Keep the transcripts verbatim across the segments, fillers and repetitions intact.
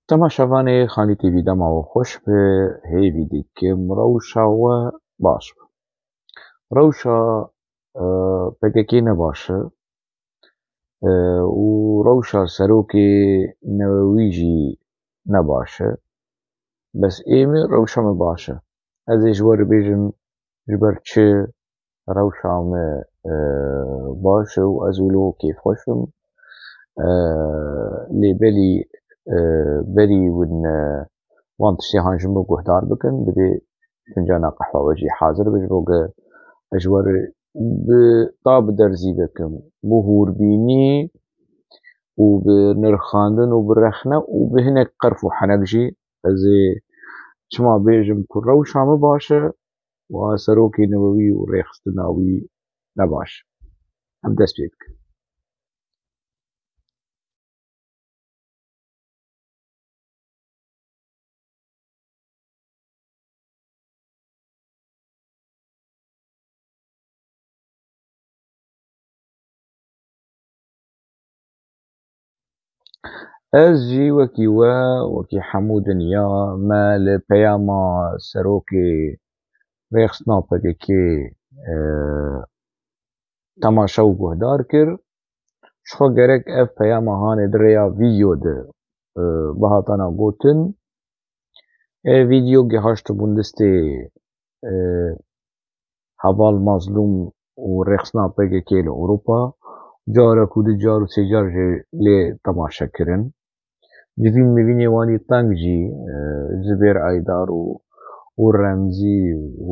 Temaşevanê Xanî T V, dema we xweş be, hêvî dikim rewşa we baş be. Rewşa, e, P K K ne baş e, e, û rewşa serokê newewî jî ne baş e. Bes ê min rewşa min baş e. Ez ê ji we re bêjim ji ber çi rewşa me, e, baş e û ez wilo kêfxweş im. E, lê belî, e, berî win, e, van tiştê han ji min guhdar bikin, divê fincana qehwa we jî hazir be, ji bo ku ez ji we re bi ta bi derzî bikim, bi hûrbînî û bi nirxandin û bi rexne û bi hinek qerf û henek jî ez ê çima bêjim ku rewşa min baş e, wa serokê newewî û rêxistina wî ne baş. Em dest pê bikin. Ez jî wekî we, wekî hemû dinya me li peyama serokê rêxistina P K K, e, temaşe û guhdar kir. Ji xwe gerek ev peyama hanê di rêya vîdeo de, e, bihatana gotin. Ev vîdeo gihaştibûn destê, e, heval Mazlûm û rêxistina P K K li Ewropa. Carek û du car û sê car jî lê temaşe kirin. Civîn mivînê wanî teng jî, e, Zubêr Aydar û, û Remzî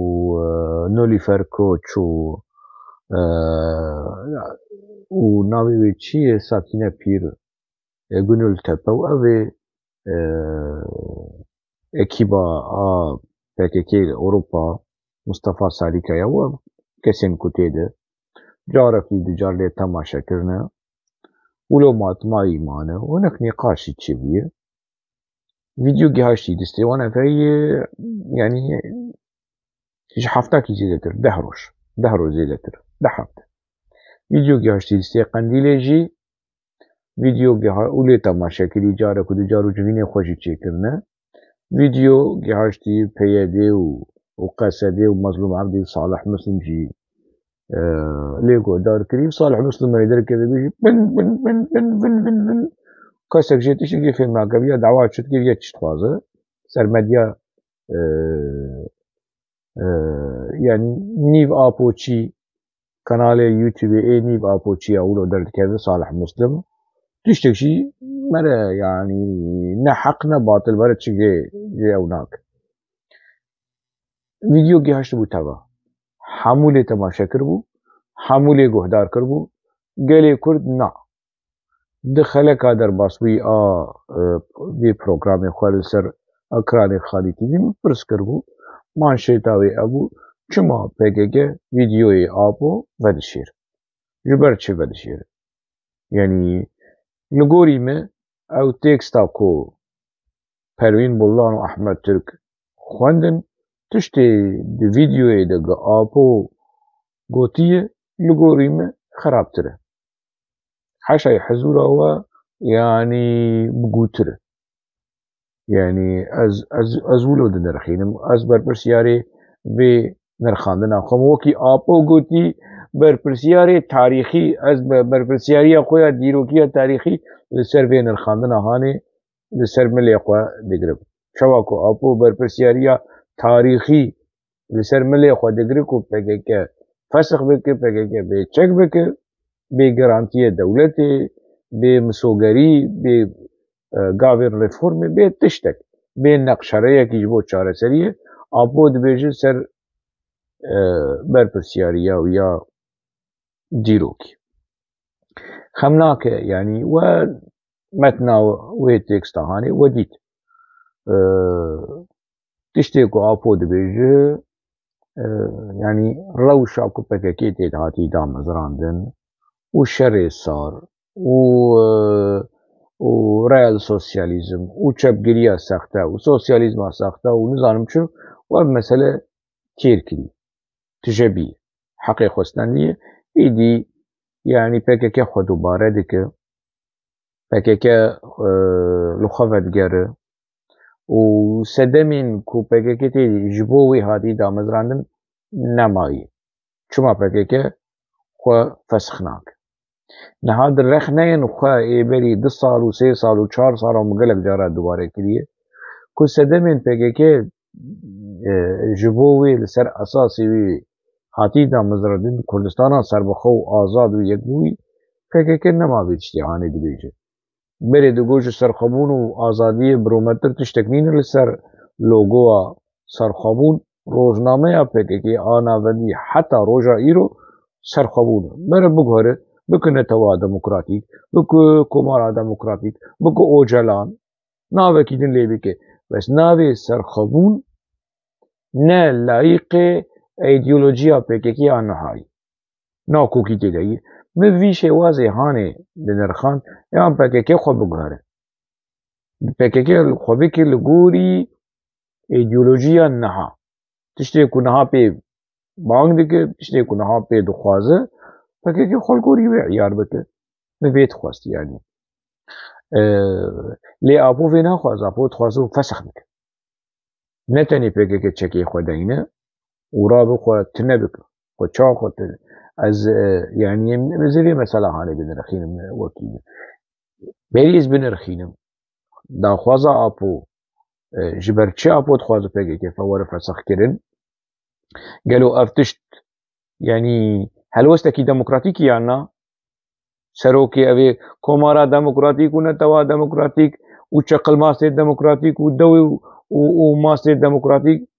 û, e, Nolîfer Koç û, e, û navê wê çi ye? Sakîne Pîr, e, Gunul Tepe û ev ê, e, ekîba a P K K li Ewropa, Mustafa Salîkaya û ev kesên ku tê de carekî du car lê temaşe kirine. Wilo matmayî mane û hinek nîqaşî çêbûye. Vîdeo gihaştî destê wan, ev heye, yanî ji heftakî zêdetir, deh roj, deh roj zêdetir, deh hefte. Vîdeo gihaştî destê Qendîlê jî, vîdeo giha-, û lê temaşe kirî, carek û du car û civînê xwe jî çêkirine. Vîdeo gihaştî P Y D û, û Q S D û Mezlûm Ebdî û Salih Muslim jî, e, lê guhdar kirî. Salih Muslim ê derkeve bêjî bin, bin, bin, bin, bin, bin, bin. Kesek jê tiştekî fêm nake, ya dawa çi dikir, ya çi dixwaze. Ser medya, e, e, yanî nîv apoçî kanalê YouTube ê nîv apoçiya wilo derdikeve Salih Muslim. Tiştek jî mere, yanî ne heq ne batil mere çi jê, jê ew nake. Vîdeo gihaştibû teva. Hemû lê temaşe kiribû, hemû lê guhdar kiribû. Gelê Kurd na. Di xeleka derbasbûyî a, e, vê programê xwe li ser ekranê Xalî T V min pirs kiribû. Manşêta wê ev bû, çima P K K vîdeoyê Apo vedişêr? Ji ber çi vedişêr? Yanî li gorî me ew teksta ku Perwîn Bolan û Ehmed Tirk xwendin, tiştê di vîdeoyê de gi Apo gotiye, li gorî me xerabtir e. Heşayê hizûra we, yanî bigûtir e. Yanî ez, ez, ez wilo dinirxînim. Ez berpirsiyarê vê nirxandina xwe, wekî Apo gotî, berpirsiyarê tarîxî, ez be-, berpirsiyariya xwe ya dîrokiya tarîxî li ser vê nirxandina hanê li ser milê xwe digirim. Çawa ku Apo berpirsiyariya tarîxî li ser milê xwe digire ku P K K fesix bike, P K K bê çek bike, bê gerantiyê dewletê, bê misogerî, bê, e, gavên reformê, bê tiştek, bê neqşereyekî ji bo çareseriyê, Apo dibêje ser, e, berpirsiyariya wî ya dîrokî. Xem nake, yanî we metna wê teksta hanê we dît. E, tiştê ku Apo dibêje, e, yanî rewşa ku P K K tê de hatî damezrandin û şerê sar û, e, û real sosyalîzm û çepgiriya sexte û sosyalîzma sexte û nizanim çi, we ev mesele têr kirî. Tije bî. Heqê xwe stendiye. Êdî, yanî P K K xwe dubare dike. P K K, e, li xwe vedigere. û sedemên ku P K K tê ji bo wê hatî damezrandin nemayî. Çima P K K xwe fesix nake? Niha di rexneyên xwe ê berî du sal û sê sal û çar sal û min gelek cara dubare kiriye ku sedemên P K K, e, ji bo wê li ser esasê wê hatî damezrandin Kurdistana serbixwe û azad û yekbûyî, P K K nema vê tiştê hanê dibêje. Berê digot ji serxwebûn û azadiyê biromettir tiştek nîne li ser logoya serxwebûn, rojnameya P K K a navendî heta roja îro serxwebûn e. Bere biguhere, bike netewa demokratîk, bike komara demokratîk, bike Ocalan, navekî din lê bike. Bes navê serxwebûn ne layîqê îdeolojiya P K K a nihayî. Nakokî tê de ye. Min vî şêwazê hanê dinirxand, yan P K K xwe biguhere. P K K xwe bike li gorî îdeolojiya niha. Tiştê ku niha pê bang dike, tiştê ku niha pê dixwaze, P K K xwe li gorî wê îyar bike. Min vê dixwest yanî. Ee, lê Apo vê naxwaze, Apo dixwaze û fesix bike. Ne tenê P K K çekê xwe deyne û rabe xwe tune bike. Xwe çawa xwe tune? Ez, e, yanî, em, ez ê vê mesela hanê binirxînim, e, wekî min. Berî ez binirxînim. Daxwaza Apo, e, ji ber çi Apo dixwaze P K K fe were fesix kirin? Gelo ev tişt, yanî, helwestekî demokratîk e yan na? Serokê ev ê komara demokratîk û netewa demokratîk û çeqilmasê demokratîk û dewê û, û, û masê demokratîk,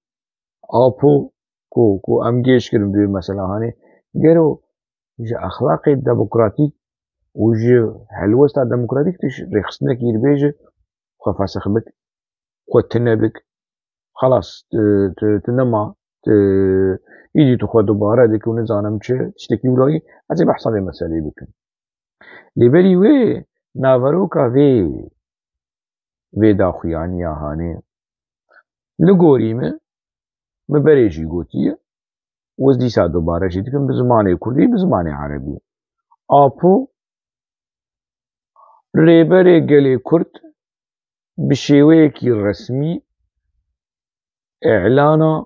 Apo ku, ku em gêj kirin bi wê mesela hanê, gero ji exlaqê demokratîk û ji helwesta demokratîk tu ji rêxistinekî dibêje xwe fesix bik, xwe tune bik, xelas, tu, tu, tu nema, tu, îdî tu xwe dubare dikî û nizanim çi, tiştekî wilayî, ez ê behsa vê meseleyê bikim. Lê berî wê naveroka vê, vê daxuyaniya hanê, li gorî min, min berê jî gotiye, û ez dîsa dubare jî dikim bi zimanê kurdî, bi zimanê erebî. Apo, rêberê gelê kurd, bi şêweyekî resmî îlana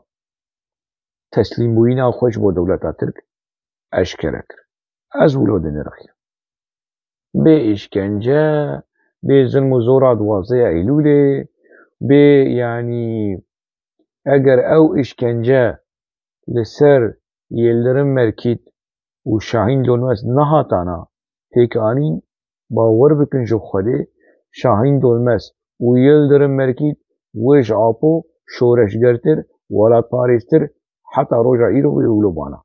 teslîmbûyîna xwe ji bo dewleta Tirk eşkere kir. Ez wilo dinirxînim. Bê îşkence, bê zilm û zora duwazdeh Eylûlê, bê, yanî, eger ew îşkence li ser Yildirim Merkît û Şahîn Dolmez nehatana pêkanîn, bawer bikin ji Xwedê, Şahîn Dolmez û Yildirim Merkît wê ji Apo şoreşgertir, welatparêztir heta roja îro wê wilo bana.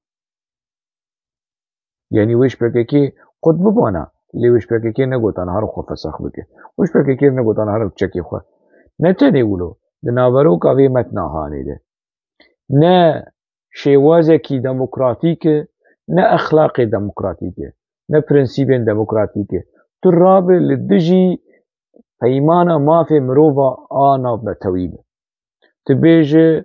Yanî wê ji P K K qut bibana, lê wê ji P K K negotana her xwe fesix bike. Wê ji P K K negotana her çekê xwe. Ne tenê wilo, di naveroka vê metna hanê de ne şêwazekî demokratîk e, ne exlaqê demokratîk e, ne prensîbên demokratîk e. Tu rabe li dijî peymana mafê mirova a navnetewî be. Tu bêje,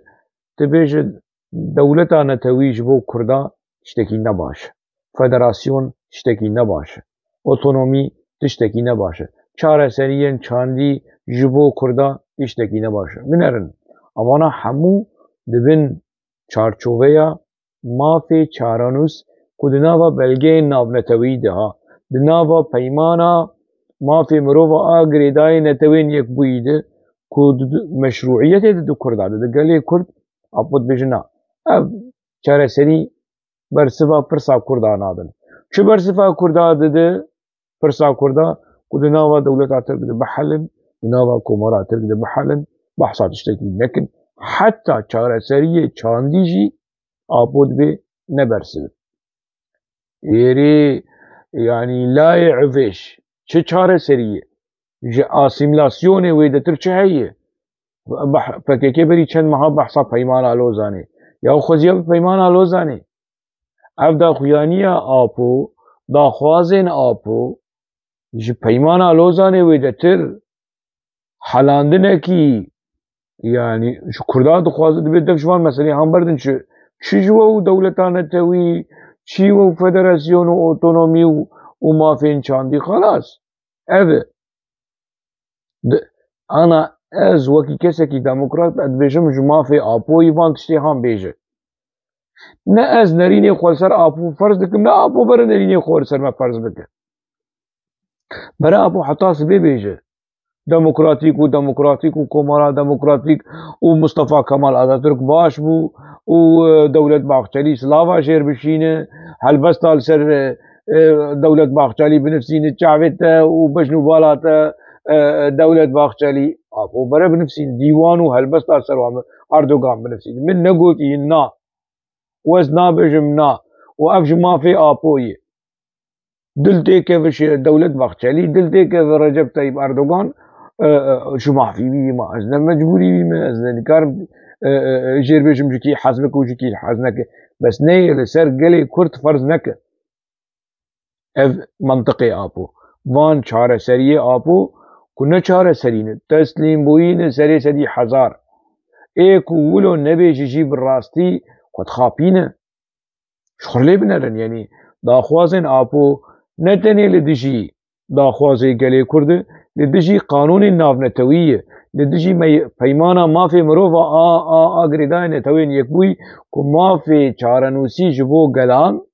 tu bêje dewleta netewî ji bo Kurda tiştekî ne baş e. Federasyon tiştekî ne baş e. Otonomî tiştekî ne baş e. Çareseriyên çandî ji bo Kurda tiştekî ne baş e. Binerin, evana hemû di bin çarçoveya mafê çarenûs ku di nava belgeyên navneteweyî de ha, di nava peymana mafê mirova a girêdayê netewên yekbûyî de ku di, di meşrûiyetê de di Kurda de, di gelê Kurd, Apo dibêje na. Ev çareserî bersiva pirsa Kurda nadin. Çi bersiva Kurda dide? Pirsa Kurda ku di nava dewleta Tirk de bihelin, di nava komara Tirk de bihelin, behsa tiştekî nekin. Heta çareseriyê çandî jî Apo dibê ne bersiv. Êrê, yanî layê evêj, çi çareseriyê? Ji asîmîlasyonê wêdetir çi heye? Bah-, P K K berî çend meha behsa Peymana Lozanê. Ya xweziya bi Peymana Lozanê. Ev daxuyaniya Apo, daxwazên Apo, ji Peymana Lozanê wêdetir helandinekî, yanî ji Kurda dixwaze, dibê dev ji van meseleyê han berdin, çi, çi ji we û dewleta netewî, çi we û federasyon û otonomî û, û mafên çandî, xelas. Ev e. Di, ana ez wekî kesekî demokrat, ez dibêjim ji mafê Apoyî van tiştê han bêje. Ne ez nerînê xwe li ser Apo ferz dikim, ne Apo bere nerînê xwe li ser me ferz bike. Bere Apo heta sibê bêje. Demokratîk û demokratîk û komara demokratîk û Mustafa Kemal Atatürk baş bû û, e, Dewlet Bahçelî silava jêr bişîne, helbesta li ser, e, e, Dewlet Bahçelî binivsîne çavê te û bejn û bala te, e, e, Dewlet Bahçelî, Apo bere binivsîne, dîwan û helbesta li ser wan Erdogan binivsîne. Min negotî na. Û ez nabêjim na. Û ev ji mafê Apoyê. Dil têkeve şê Dewlet Bahçelî, dil têkeve Recep Tayyip Erdogan, e, e, ji mafî wî ma. Ez ne mecbûrî wî me, ez ne nikarim, e, e, e, jêr bêjim ji kî hez bike û ji kî hez neke. Bes neyê li ser gelê Kurd ferz neke. Ev mentiqê Apo. Van çareseriyê Apo ku ne çareserî ne, teslîmbûyî ne serê sedî hezar. Ê ku wilo nebêjî jî bi rastî xwe dixapîne. Ji xwe lê binerin, yanî daxwazên Apo ne tenê li dijî daxwazê gelê Kurd e, li dijî qanûnên navnetewî ye, li dijî mey-, peymana mafê mirov a, a, a girêdayên Netewên Yekbûyî ku mafê çarenûsî ji bo gelan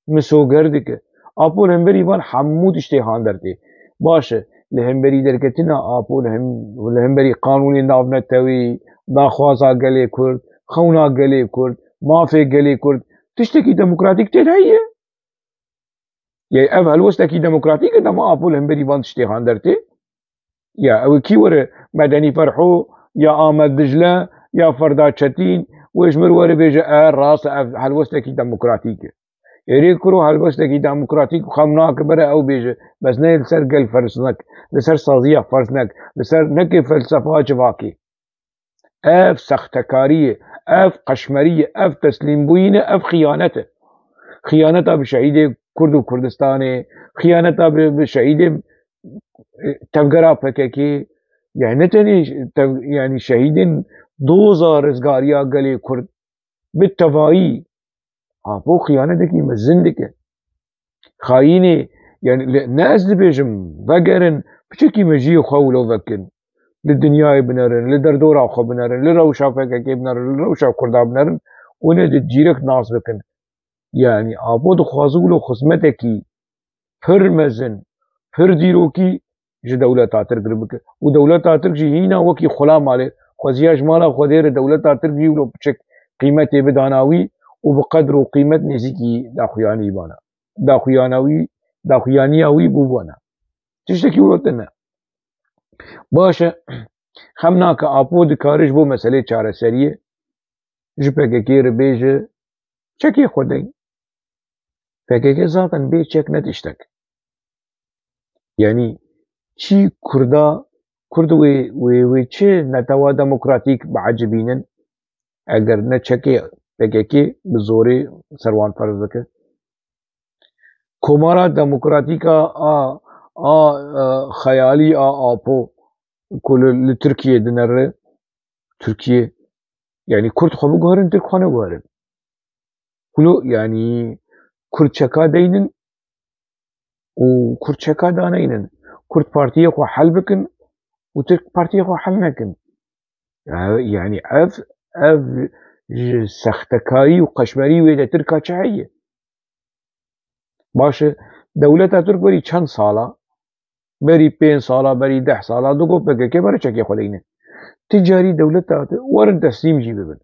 misoger dike. Apo li hemberî van hemû tiştê han dertê. Baş e, li hemberî derketina Apo, li hem-, li hemberî qanûnê navnetewî, daxwaza gelê Kurd, xewna gelê Kurd, mafê gelê Kurd, tiştekî demokratîk tê de heye? Ya ev helwestekî demokratîk e, dema Apo li hemberî van tiştê han dertê? Ya ew kî were? Medenî Ferho, ya Amed Dicle, ya Ferda Çetîn, wê ji mir were bêje, e, rast e, ev helwestekî demokratîk e. Êrê kuro helwestekî demokratîk xem nake bere ew bêje, bes ne li ser gel ferz nek, li ser saziya ferz nek, li ser neke felsefa civakê. Ev sextekarî ye, ev qeşmerî ye, ev teslîmbûyî ne, ev xiyanet e. Xiyaneta bi şehîdê Kurd û Kurdistanê, xiyaneta bi, bi şehîdê, e, tevgera P K K, yani ne tenê tev-, yani şehîdên doza rizgariya gelê Kurd bi tevayî Apo xiyanetekî mezin dike. Xayînê, yani, li, ne ez dibêjim, vegerin, piçekî mejiyê xwe wilo vekin. Li dinyayê binerin, li derdora xwe binerin, li rewşa P K K binerin, li rewşa Kurda binerin û ne di cîrek nas bikin. Yani, Apo dixwaze wilo xizmetekî pir mezin, pir dîrokî ji dewleta Tirk re bike. Û dewleta Tirk jî hîna wekî xula malê, xweziya ji mala Xwedê re dewleta Tirk jî wilo piçek qîmetê bidana wî û bi qedr û qîmet nêzîkî daxuyanî bana. Daxuyana wî, daxuyaniya wî bûbana. Tiştekî wilo tune. Baş e, xem nake Apo dikare ji bo meselê çareseriyê ji P K K re bêje, çekê xwe deyn. P K K zaten bê çek ne tiştek. Yani çi Kurda, Kurd wê, wê, wê çi netewa demokratîk biecibînin, eger ne çekê P K K bi zorê ser wan ferz bike? Komara demokratîk a, a, a, e, xeyalî a Apo ku li, li Tirkiye dinere, Tirkiye, yani Kurd xwe biguherin, Tirk xwe neguherin. Kulo, yani Kurd çeka deynin û Kurd çeka daneynin. Kurd partiyê xwe hel bikin û Tirk partiyê xwe hel nekin. Ya, yani ev, ev ji sextekarî û qeşmerî wê de Tirka çi heye? Baş e, dewleta Tirk berî çend sala, berî pênc sala, berî deh sala digot P K K bere çekê xwe deyne. Ti carî dewleta Tirk werin teslîm jî bibin.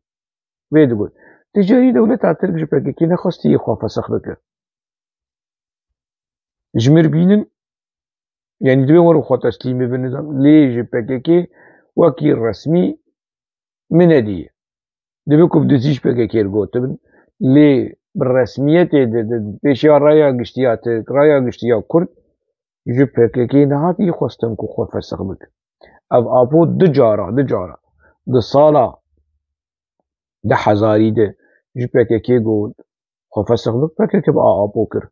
Vê digot. Ti carî dewleta Tirk ji P K K nexwestî xwe fesix bike. Ji mir bînin, yani divê werin xwe teslîm bibin, nizam. Lê ji P K K wekî resmî min nedîye. Dibe ku bi dizî ji P K K re gotibin. Lê bi resmiyetê de, de pêşiya raya giştiya Tirk, raya giştiya Kurd ji P K K nehatî xwestin ku xwe fesix bike. Ev Apo du cara, du cara di sala du hezarî de ji P K K got, xwe fesix bike, P K K bi A Apo kir.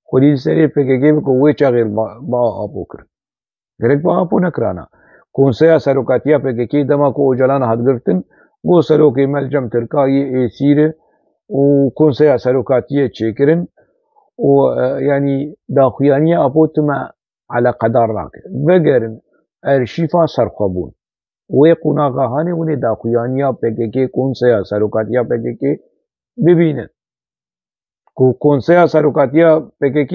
Xwedî li serê P K K bike, wê çaxê li ba, ba Apo kir. Gerek ba Apo nekirana. Konseya Serokatiya P K K dema ku Ocalan hat girtin, got serokê me li cem Tirka yê êsîr e û Konseya Serokatiyê çêkirin û, e, yanî daxuyaniya Apo time eleqedar nake. Vegerin erşîfa serxwebûn. wê qonaxa hanê hûn ê daxuyaniya P K K, konseya serokatiya P K K bibînin. Ku konseya serokatiya P K K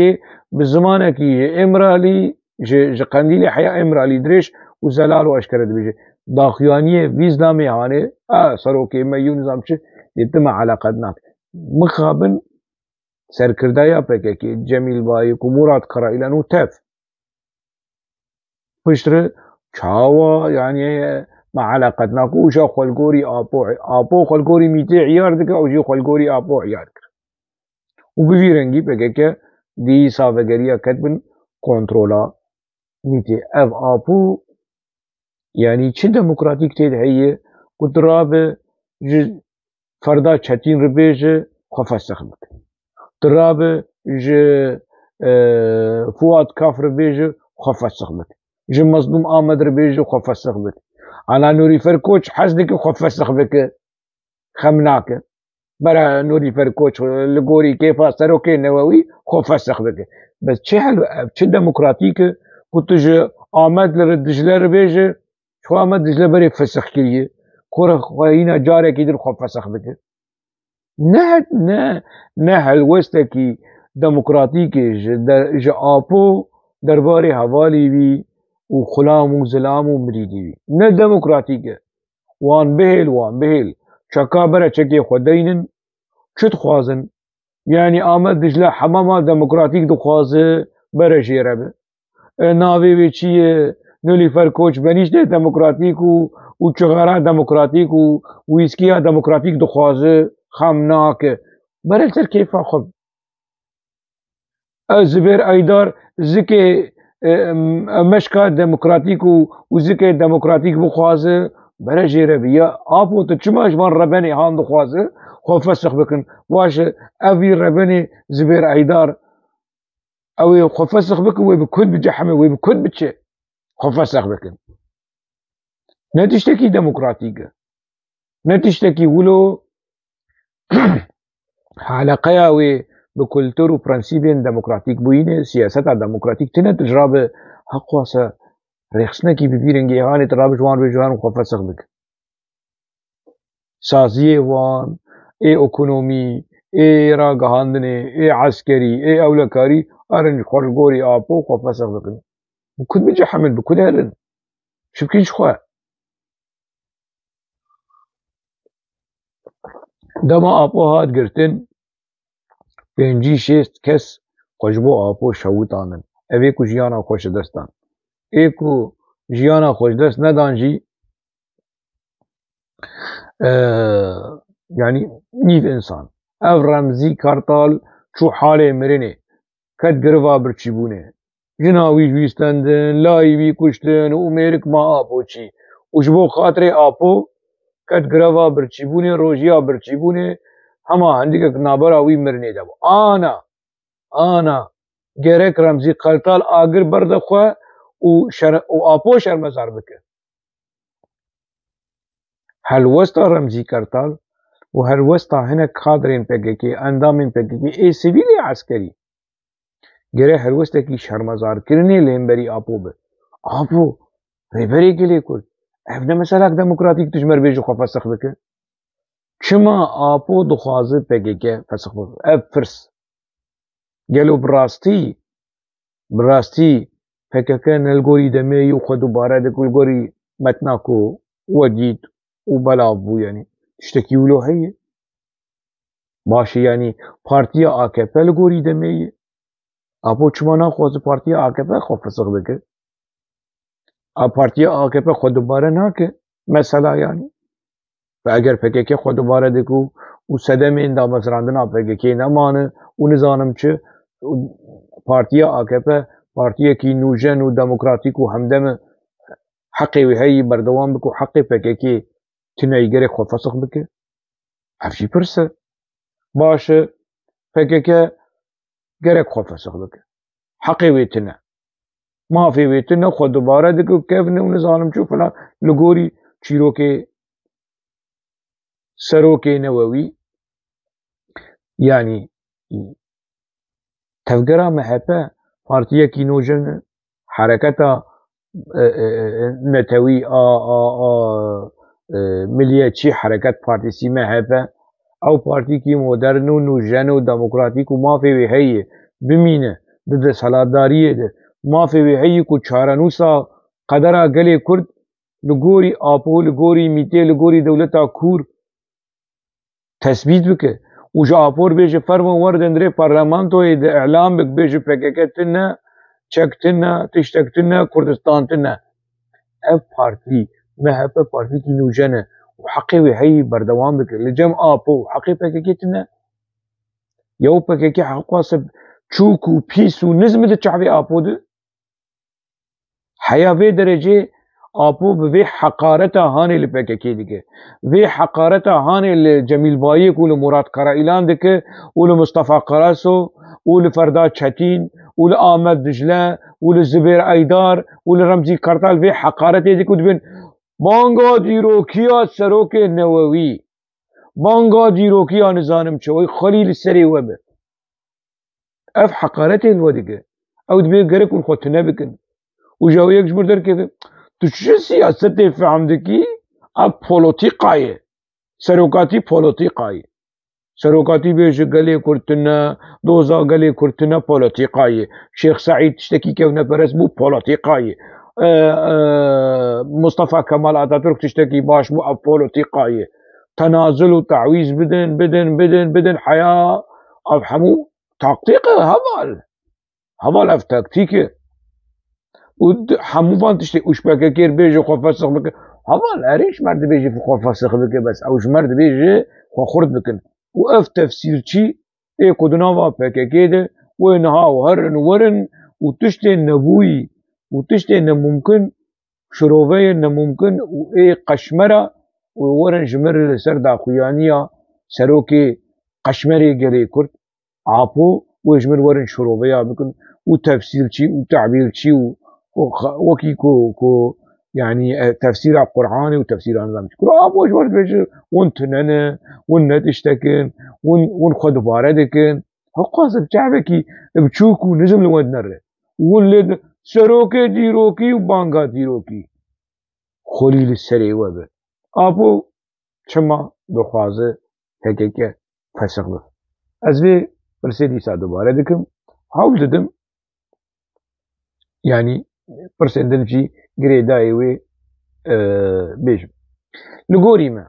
bi zimanekî ji Îmralî, ji, ji Qendîlê heya Îmralî dirêj û zelal û eşkere dibêje. Daxuyaniyê vî zilamê hanê, a serokê me yû nizam çi, dê ti me eleqet nake. Mixabin serkirdaya P K K, Cemîl Bayik û Murat Karayilan û tev. Piştre çawa, yanî, me eleqet nake û ja xwe li gorî Apo, Apo xwe li gorî Mîtê îyar dike û jî xwe li gorî Apo îyar kir. Û bi vî rengî P K K dîsa vegeriya ket bin kontrola Mîtê. Ev Apo, yanî çi demokratîk tê de heye ku tu rabe ji Ferda Çetîn re bêje xwe fesix bike. Tu rabe ji, e, Fuat Kaf re bêje xwe fesix bike. Ji Mezlûm Amed re bêje xwe fesix bike. Ana Nûrîfer Koç hez dike xwe fesix bike. Xem nake. Bere Nûrîfer Koç li gorî kêfa serokê newewî xwe fesix bike. Bes çi hel, ev çi demokratîk e ku tu ji Amed li re Dicle re bêje, Çawa me Dicle berê fesix kiriye, kore xwe hîna carekî din xwe fesix bike. Ne, ne, ne helwestekî demokratîkê ji de, ji Apo derbarê hevalî wî û xulam û zilam û mirîdî wî. Ne demokratîk e. Wan bihêl, wan bihêl. Çeka bere çekê xwe deynin, çi dixwazin? Yanî Amed Dicle hemama demokratîk dixwaze, bere jêre be. E, navê wê çi ye? Nilüfer Koç benîştê demokratîk û, û çixera demokratîk û wîskiya demokratîk dixwaze, xem nake. Bere ser kêfa xwe. Ez Zibêr Eydar zikê, e, em, meşka demokratîk û, û zikê demokratîk bixwaze, bere jêre bi. Ya Apo, tu çima ji van rebenê han dixwaze xwe fesix bikin? Baş e, ev vî rebenê Zibêr Eydar, ew ê xwe fesix bikin, wê bi kut bicehime, wê bi kut biçe. Xwe fesix bikin. Ne tiştekî demokratîk e. Ne tiştekî wilo eleqeya wê bi kultur û prensîbên demokratîk bûyînê, siyaseta demokratîk tine, tu ji rabe heqwase rêxistinekî bi vî rengî hanê, tu rabe ji wan rê ji wan xwe fesix bike. Saziyê wan, ê ekonomî, ê ragihandinê, ê eskerî, ê ewlekarî, erin xwe ji gorî Apo xwe fesix bikin. Bi kut bicehemin, bi kut herin. Çi bikin ji xwe? Dema Apo hat girtin, pêncî şêst kes xwe ji bo Apo şewitanin. Ev ê ku jiyana xwe ji dest dan. Ê ku jiyana xwe ji dest nedan jî, e, yanî nîv însan. Ev Remzî Kartal çû halê mirinê, ket giriva birçîbûnê. Jina wî ji wî stendin, layî wî kuştin û mêrik ma Apo çî. Û ji bo xatirê Apo ket gireva birçîbûnê, rojiya birçîbûnê, hema hindikek nabera wî mirinê de bû. Ana, ana, gerek Remzî Kartal agir berde xwe û şer-, û Apo şermezar bike. Helwesta Remzî Kartal û helwesta hinek kadrên P K K, endamên P K K ê sivîl ê eskerî, gere helwestekî şermezarkirinê li hemberî Apo be. Apo, rêberê gelê Kurd, ev ne meselak demokratîk tu ji me re bêjî xwe fesix bike. Çima Apo dixwaze P K K fesix bike? Ev pirs. Gelo bi rastî, bi rastî P K K ne li gorî demê yî û xwe dubare dike û li gorî metna ku we dît û belav bû, yanî tiştekî wilo heye? Baş e, yanî partiya A K P li gorî demê ye. Apo çima naxwaze partiya A K P xwe fesix bike? A partiya A K P xwe dubare nake, mesela yanî. Ve eger P K K xwe dubare dike û, û sedemên damezrandina P K K nemane û nizanim çi, û partiya A K P partiyekî nûjen û demokratîk û hemdem e, heqê wê heyî berdewam bike û heqê P K K tine yî, gerek xwe fesix bike. Ev jî pirs e. Baş e, P K K gerek xwe fesix bike. Heqê wê tine. Mafê wê tine, xwe dubare dike û kevin û nizanim çi û filan li gorî çîrokê serokê newewî. Yanî tevgera M H P partiyekî nûjen e, hereketa e, e, e, netewî, a, a, a, e, miliyetçî hereket partîsî M H P, ew partîkî modern û nûjen û demokratîk û mafê wê heye bimîne di desthilatdariyê de, mafê wê heye ku çarenûsa qedera gelê Kurd li gorî Apo, li gorî Mîtê, li gorî dewleta Kûr tesbît bike û ji Apo re bêje, fermo werdin rê parlamentoyê de îlan bik, bêje P K K tune, çek tune, tiştek tune, Kurdistan tune. Ev partî, M H P partîkî nûjen e û heqê wê heyî berdewam bike. Li cem Apo heqê P K K tune. Ya û P K K heqê xwe se çûk û pîs û nizm di çavê Apo de. Heya vê derecê Apo bi vê heqareta hanê li P K K dike. Vê heqareta hanê li Cemîl Bayik û li Murat Karaîlan dike û li Mustafa Karaso û li Ferda Çetîn û li Ahmet Dicle û li Zubêr Eydar û li Remzî Kartal vê heqaretê dike û dibên banga dîrokiya serokê newewî. Banga dîrokiya nizanim çi, wê xwelî li serê we be. Ev heqaretê li we dike. Ew dibê gerek hûn xwe tune bikin. Û ji ew yek ji mir derkeve. Tu çi siyasetê fehm dikî? Ev polotîka ye. Serokatî polotîka ye. Serokatî bêje gelê Kurd tune, doza gelê Kurd tune polotîka ye. Şêx Seîd tiştekî kevneperest bû, polotîka ye. E, e, Mustafa Kemal Atatürk tiştekî baş bû, ev polotîka ye. Tenazul û tawîz bidin, bidin, bidin, bidin, heya ev hemû taktîk e, heval. Heval ev taktîk e. Û di-, hemû van tiştê û ji P K K bêje xwe fesix bike. Heval, erê ji mer dibêje xwe fesix bike, bes ew ji mer dibêje xwe xurt bikin. Û ev tefsîrçî ê ku di nava P K K de wê niha û herin û werin û tiştê nebûyî û tiştê nemumkin, şiroveyê nemumkin û ê qeşmera û werin ji mir li ser daxuyaniya serokê qeşmerê gelê Kurd, Apo, wê ji mir werin şiroveya bikin û tefsîrçî û tebîrçî û, û xa-, wekî ku, ku, yanî, e, tefsîra Qur'anê û tefsîra nizam çi. Kuro Apo ji we dibêje, hûn tune ne, hûn ne tiştek in, hûn, hûn xwe dubare dikin. Hiqas bi çavekî biçûk û nizm li we dinere. Hûn lê di-, serokê dîrokî û banga dîrokî xwelî li serê we be. Apo çima dixwaze P K K fesix be? Ez vê pirsê dîsa dubare dikim. Hewl didim, yanî pirsên din jî girêdayê wê, e, bêjim. Li gorî me,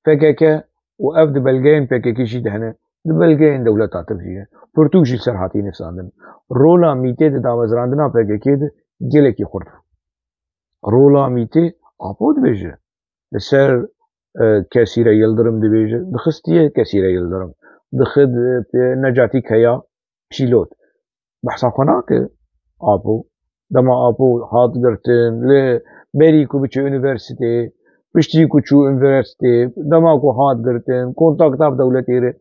P K K û ev di belgeyên P K K jî de hene, di belgeyên dewleta Tirk jî hene. Pirtûk jî li ser hatî nivîsandin. Rola Mîtê di damezrandina P K K de gelekî xurt bû. Rola Mîtê Apo dibêje. Li ser, e, Kesîre Yildirim dibêje. Dixistiye Kesîre Yildirim. Dixid, e, Necatî Keya pîlot. Behsa xwe nake Apo. Dema Apo hat girtin, li berî ku biçe unîversîtê, piştî ku çû unîversîtê, dema ku hat girtin, kontakta bi dewletê re,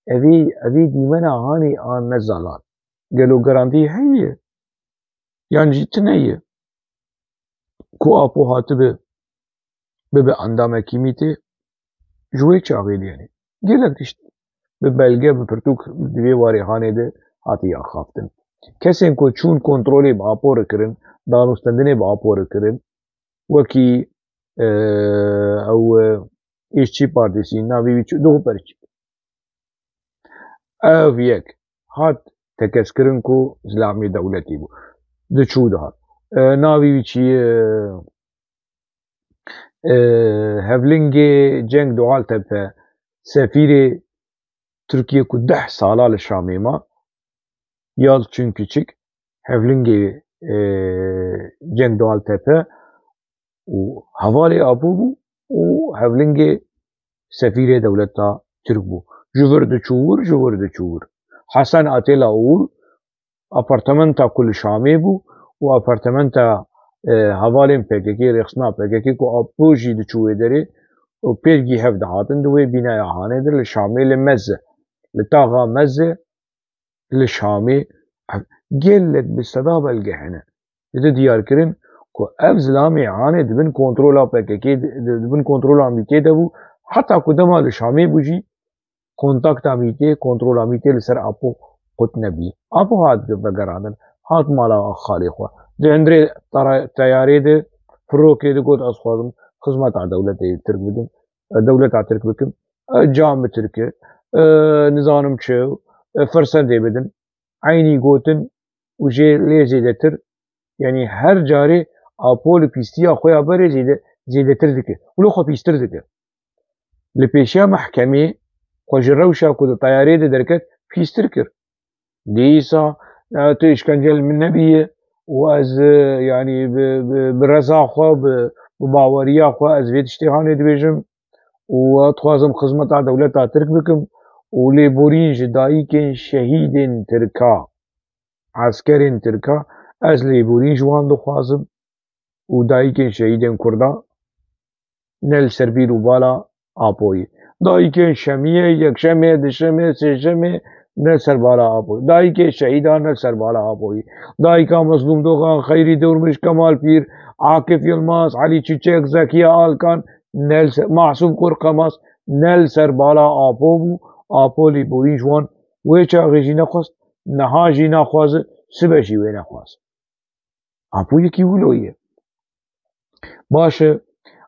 evî, evî dîmena hanê an ne zalan. Gelo garantî heye? Yan jî tune ye? Ku Apo hatibe bibe endamekî Mîtê, ji wê çaxê diyane gelek tişt bi belge, bi pirtûk di vê warê hanê de hatiye axaftin. Kesên ku çûn kontrolê bi Apo re kirin, danûstendinê bi Apo re kirin, wekî, e, ew, e, Îşçî Partîsî, navê wî çi? Dû Berçî. Ev yek hat tekezkirin ku zilamê dewletî bû. Diçû dihat. E, navê wî çi ye? E, Hevlingê Cenk Doğaltepe, sefîrê Tirkiye ku deh sala li Şamê ma, Yalçın Küçük, Hevlingê, e, Cenk Doğaltepe û hevalê Apo bû û Hevlingê sefîrê dewleta Tirk bû. Ji vir diçû wir, ji wir diçû wir. Hesen Atela Oğur apartamenta ku li Şamê bû û apartamenta, e, hevalên P K K, rêxistina P K K ku Apo jî diçû wê derê û pêrgî hev dihatin di wê bînaya hanê de li Şamê li Mezze, li taxa Mezze, li Şamê, ev gelek bi seda belge hene. Dide diyar kirin ku ev zilamê hanê di bin kontrola P K K de, di, di bin kontrola Mîtê de bû, heta ku dema li Şamê bû jî kontakta Mîtê, kontrola Mîtê li ser Apo qut nebî. Apo hat vegerandin, hat mala xalê xwe. Di hundirê tara-, teyarê de firokê digot, ez xwazim xizmeta dewletê Tirk bidim, e, dewleta Tirk bikim. E, cam bi Tirk e, e, nizanim çi, e, fersendê bidin. Eynî gotin û jê lê zêdetir, yanî her carê Apo li pîstiya xwe ya berê zêde-, zêdetir dike. Wilo xwe pîstir dike. Li pêşiya mehkemê xwe ji rewşa ku di teyarê de derket pîstir kir. Dîsa, e, tu îşkence li min nebîye û ez, e, yanî bi, bi, bi reza xwe, bi, bi baweriya xwe ez vê tiştê hanê dibêjim û ez dixwazim xizmeta dewleta Tirk bikim û lêborîn ji dayikên şehîdên Tirka, eskerên Tirka, ez lêborîn ji wan dixwazim û dayikên şehîdên Kurda ne li ser bîr û bala Apoyî. Dayikên Şemiyê, Yekşemê, Dişemê, Sêşemê ne li ser bala Apoyî. Dayikê şehîdan ne li ser bala Apoyî. Dayika Mezlûm Dogan, Xeyrî Dormiş, Kemal Pîr, Akif Yilmaz, Elî Çîçek, Zekiye Alkan ne li ser, Mahsûm Kurqemaz ne li ser bala Apo bû. Apo lêborîn ji wan wê çaxê jî nexwest, niha jî naxwaze, sibe jî wê nexwaze. Apo yekî wilo ye. Baş e,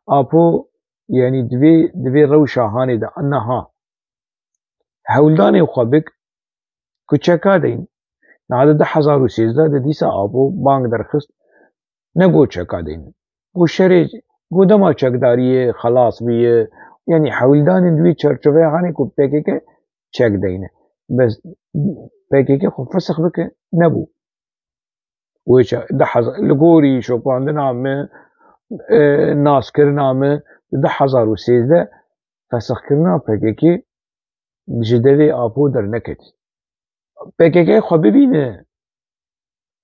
Apo, yanî divê, divê rewşa hanê de niha hewldanê xwe bik ku çeka deyn. Niha di du hezar û sêzdeh de dîsa Apo bang derxist, negot çeka deyn. Got şerê, got dema çekdariyê xelas bûye, yanî hewldanên di wî çerçoveya hanê ku P K K çek deyne. Bes P K K xwe fesix bike, nebû. Wê çi, du hezar, li gorî şopandina min, e, naskirina min, di du hezar û sêzdeh fesixkirina P K K ji devê Apo derneketî. P K K xwe bibîne,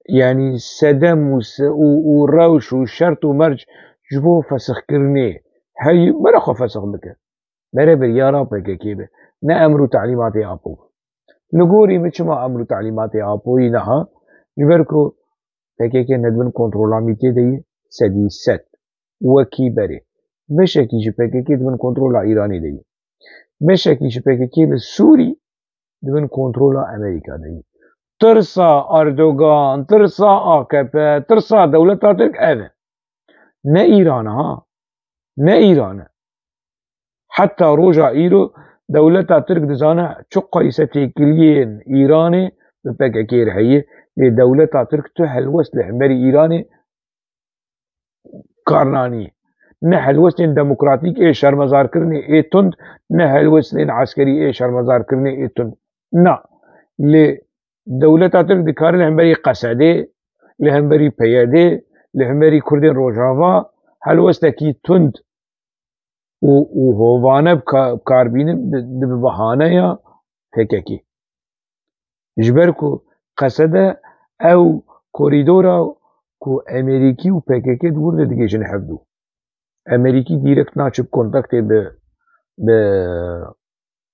yanî sedem û se-, û, û rewş û şert û merc ji bo fesixkirinê heyî, bere xwe fesix bike. Bere biryara P K K be. Ne emr û telîmatê Apo. Li gorî min çima emr û telîmatê Apoyî niha? Ji ber ku P K K ne di bin kontrola Mîtê de ye, sedî sed. Wekî berê. Beşekî ji P K K di bin kontrola Îranê de ye. Beşekî ji P K K li Sûrî di bin kontrola Amerîka de ye. Tirsa Erdogan, tirsa A K P, tirsa dewleta Tirk ev e. Ne Îran e ha. Ne Îran e. Heta roja îro dewleta Tirk dizane çi qayse têkiliyên Îranê bi P K K re heye. Lê dewleta Tirk tu helwest li hemberî Îranê kar nanî. Ne helwestên demokratîk ê şermezarkirinê ê tund, ne helwestên eskerî ê şermezarkirinê ê tund. Na. Lê dewleta Tirk dikare li hemberî Qesedê, li hemberî P Y D'ê, li hemberî Kurdên Rojava helwestekî tund û, û hovane bi ka-, bi kar bînin, bi, bi bahaneya P K K. Ji ber ku Qesede ew korîdora ku Amerîkî û P K K di wir de digihîjin hevdû. Amerîkî dîrekt naçe kontaktê bi, bi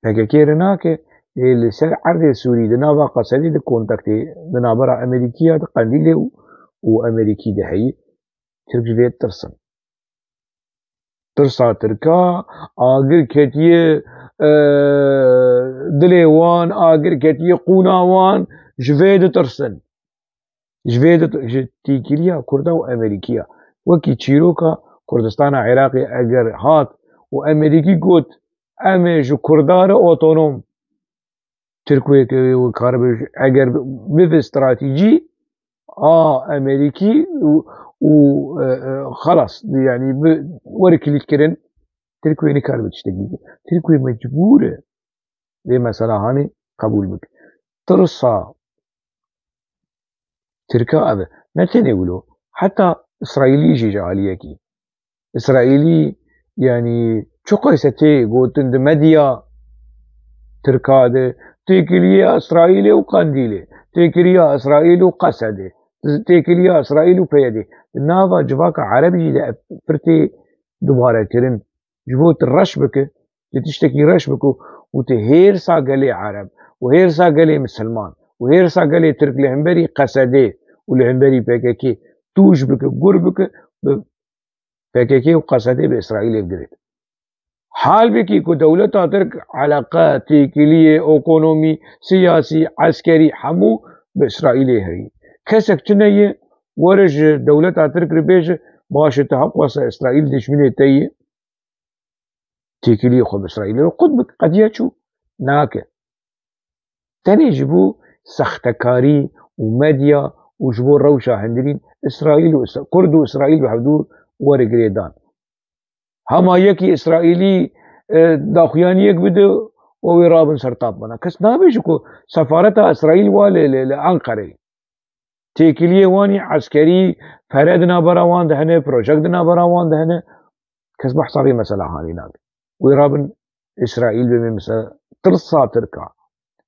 P K K re nake, lê li ser erdê Sûrî di nava Qesedê di kontaktê di navbera Amerîkiya di Qendîlê û, û Amerîkî de heye. Tirk ji vê ditirsin. Tirsa Tirka agir ketiye, e, dilê wan, agir ketiye qûna wan, ji vê ditirsin. Ji vê di, ji têkiliya Kurda û Amerîkiya. Wekî çîroka Kurdistana Iraqê eger hat û Amerîkî got, em ê ji Kurda re otonom, Tirk wê, wê karibe, eger bibe stratejî a Amerîkî û, û, e, e, xelas, yanî bi, were kilît kirin, Tirk wê nikaribe tiştekî bike. Tirk wê mecbûr e vê mesela hanê qebûl bike. Tirsa Tirka ev e. Ne tenê wilo, heta Îsraîlî jî ji aliyekî. Îsraîlî, yanî, çiqas tê gotin di medya Tirka de, têkiliya Îsraîlê û Qendîlê, têkiliya Îsraîl û Qesedê, têkiliya Îsraîl û P Y D'ê. Di nava civaka Ereb jî de ev pir tê dubare kirin. Ji bo tu reş bike, tu tiştekî reş bike û tu hêrsa gelê Ereb û hêrsa gelê Misilman û hêrsa gelê Tirk li hemberî Qesedê û li hemberî P K K tûj bike, gur bike, bi P K K û Qesedê bi Îsraîlê bigirêt. Halbikî ku dewleta Tirk eleqe, têkiliyê, ekonomî, siyasî, eskerî hemû bi Îsraîlê heye. Kesek tune ye, Were ji dewleta Tirk re bêje, baş e, tu heqwasa Îsraîl dijminê te yê, têkiliyê xwe bi Îsraîlê re qut bik, qediya çû. Nake. Tenê ji bo sextekarî û medya û ji bo rewşa hundirîn Îsraîl û Îsra-, Kurd û Îsraîl bi hevdû were girêdan. Hema yekî Îsraîlî, e, daxuyaniyek bide û wê rabin ser tapmana. Kes nabêje ku sefareta Îsraîl wa li, li, li Enqereyê. Têkiliyê wan î eskerî, pere di navbera wan de hene, projek di navbera wan de hene. Kes behsa vê mesela hanê nake. Wê rabin Îsraîl bibê mesela tirsa Tirka.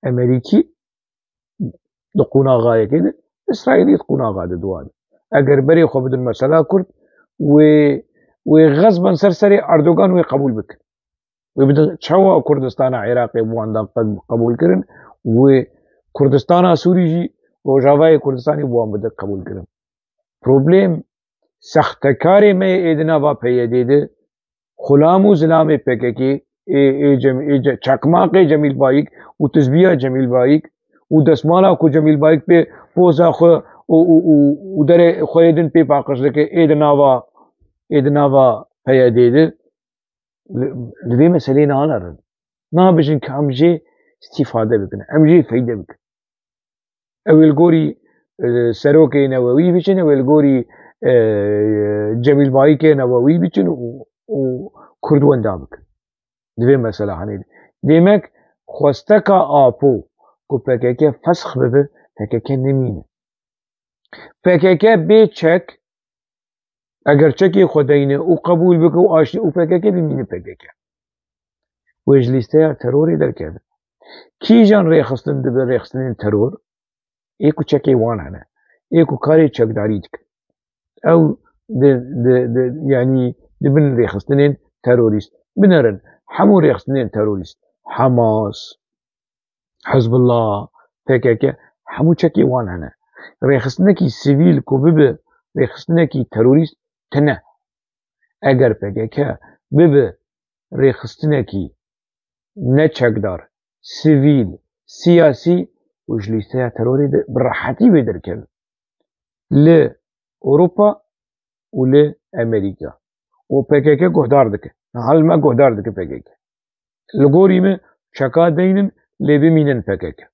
Emerîkî di qonaxayekê de, Îsraîlî di qonaxa de di wan. Eger berê xwe bidin mesela Kurd, wê, wê xezben ser serê Erdogan wê qebûl bikin. Wê bidin çawa Kurdistana Iraqê bi wan da qe-, qebûl kirin, wê Kurdistana Sûrî jî, Rojavayê Kurdistanê bi wan bide qebûl kirin. Problem, sextekarê me yê ê di nava P Y D'ê de, xulam û zilamê P K K, ê, ê cem-, ê ce-, çakmaqê Cemîl Bayik û tizbiya Cemîl Bayik û desmala ku Cemîl Bayik pê poza xwe û, û, û, û derê xwe yê din pê paqij dike, ê di nava, ê di nava P Y D'ê de, li, li vê meseleyê nanerin. Nabêjin ka em jê îstîfade bikin, em jê feyde bikin. Ew ê li gorî, e, serokê newewî biçin, ew ê li gorî, e, Cemîl Bayikê newewî biçin û, û Kurd wenda bikin. Di vê mesela hanê de. Demek xwesteka Apo ku P K K fesx bibe, P K K nemîne. P K K bê çek, eger çekê xwe deyne û qebûl bike û aştî û P K K bimîne P K K. Wê ji lîsteya terorê derkeve. Kîjan rêxistin dibe rêxistinên teror? Ê ku çekê wan hene. Ê ku karê çekdarî dikin. Ew di, di, di, yanî dibin rêxistinên terorîst. Binerin hemû rêxistinên terorîst. Hamas, Hizbullah, P K K, hemû çekê wan hene. Rêxistinekî sivîl ku bibe rêxistinekî terorîst tine. Eger P K K bibe rêxistinekî neçekdar, sivîl, siyasî û ji lîsteya terorê de bi rehetî wê derkeve. Li Ewropa û li Amerîka. Û P K K guhdar dike. Niha li me guhdar dike P K K. Li gorî me çeka deynin, lê bimînin P K K.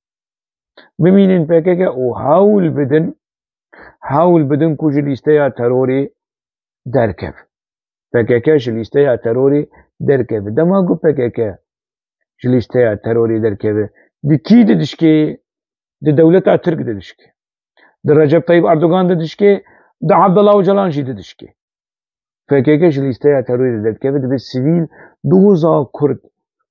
Bimînin P K K û hewl bidin, hewl bidin ku ji lîsteya terorê derkeve. P K K ji lîsteya terorê derkeve. Dema ku P K K ji lîsteya terorê derkeve, di kî didişkê? Di dewleta Tirk didişkê. Di Recep Tayyip Erdogan didişkê, di Abdullah Ocalan jî didişkê. P K K ji lîsteya terorê de derdikeve, dibe sivîl, doza Kurd,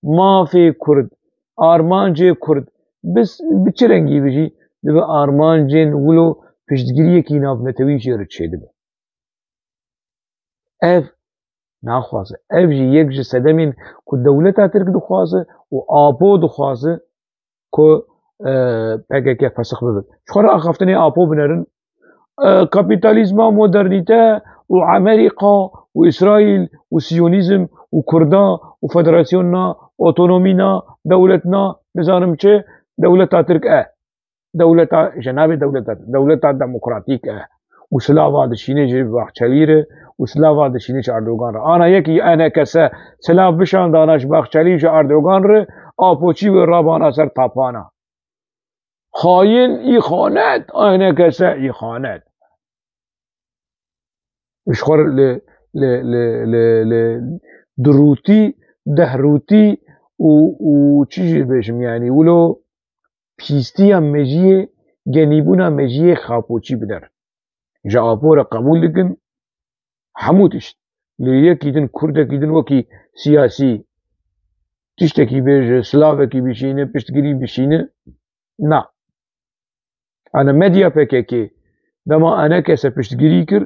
mafê Kurd, armancê Kurd, bi, bi çi rengî be jî, dibe armancên wilo piştgiriyekî navnetewî jê re çêdibe. Ev naxwaze. Ev jî yek ji sedemên ku dewleta Tirk dixwaze û Apo dixwaze ku, e, P K K fesix bibe. Ji xwe re axaftinê Apo binerin. E, kapîtalîzma, modernîte û Amerîka û Îsraîl û Siyonîzm û Kurda û federasyona, otonomîna, dewletna, nizanim çi, dewleta Tirk e. Dewleta, ji navê dewleta, dewleta demokratîk e. Û silava dişîne ji Bahçelî re û silava dişîne ji Erdogan re. Ana yekî enekese silav bişandana ji Bahçelî ji Erdogan re, Apoçî wê rabana ser tapana. Xayin, îxanet, enekese, îxanet. Ji xwe li, li, li, li, li dirûtî, dehrûtî û, û çi jî bêjim, yanî wilo pîstiya mejiyê, genîbûna mejiyê Xapoçî biner. Ji Apo re qebûl dikin hemû tişt. Lê yekî din, kurdekî din wekî siyasî tiştekî bêje, silavekî bişîne, piştgirî bişîne, na. Ana medya P K K dema enekese piştgirî kir,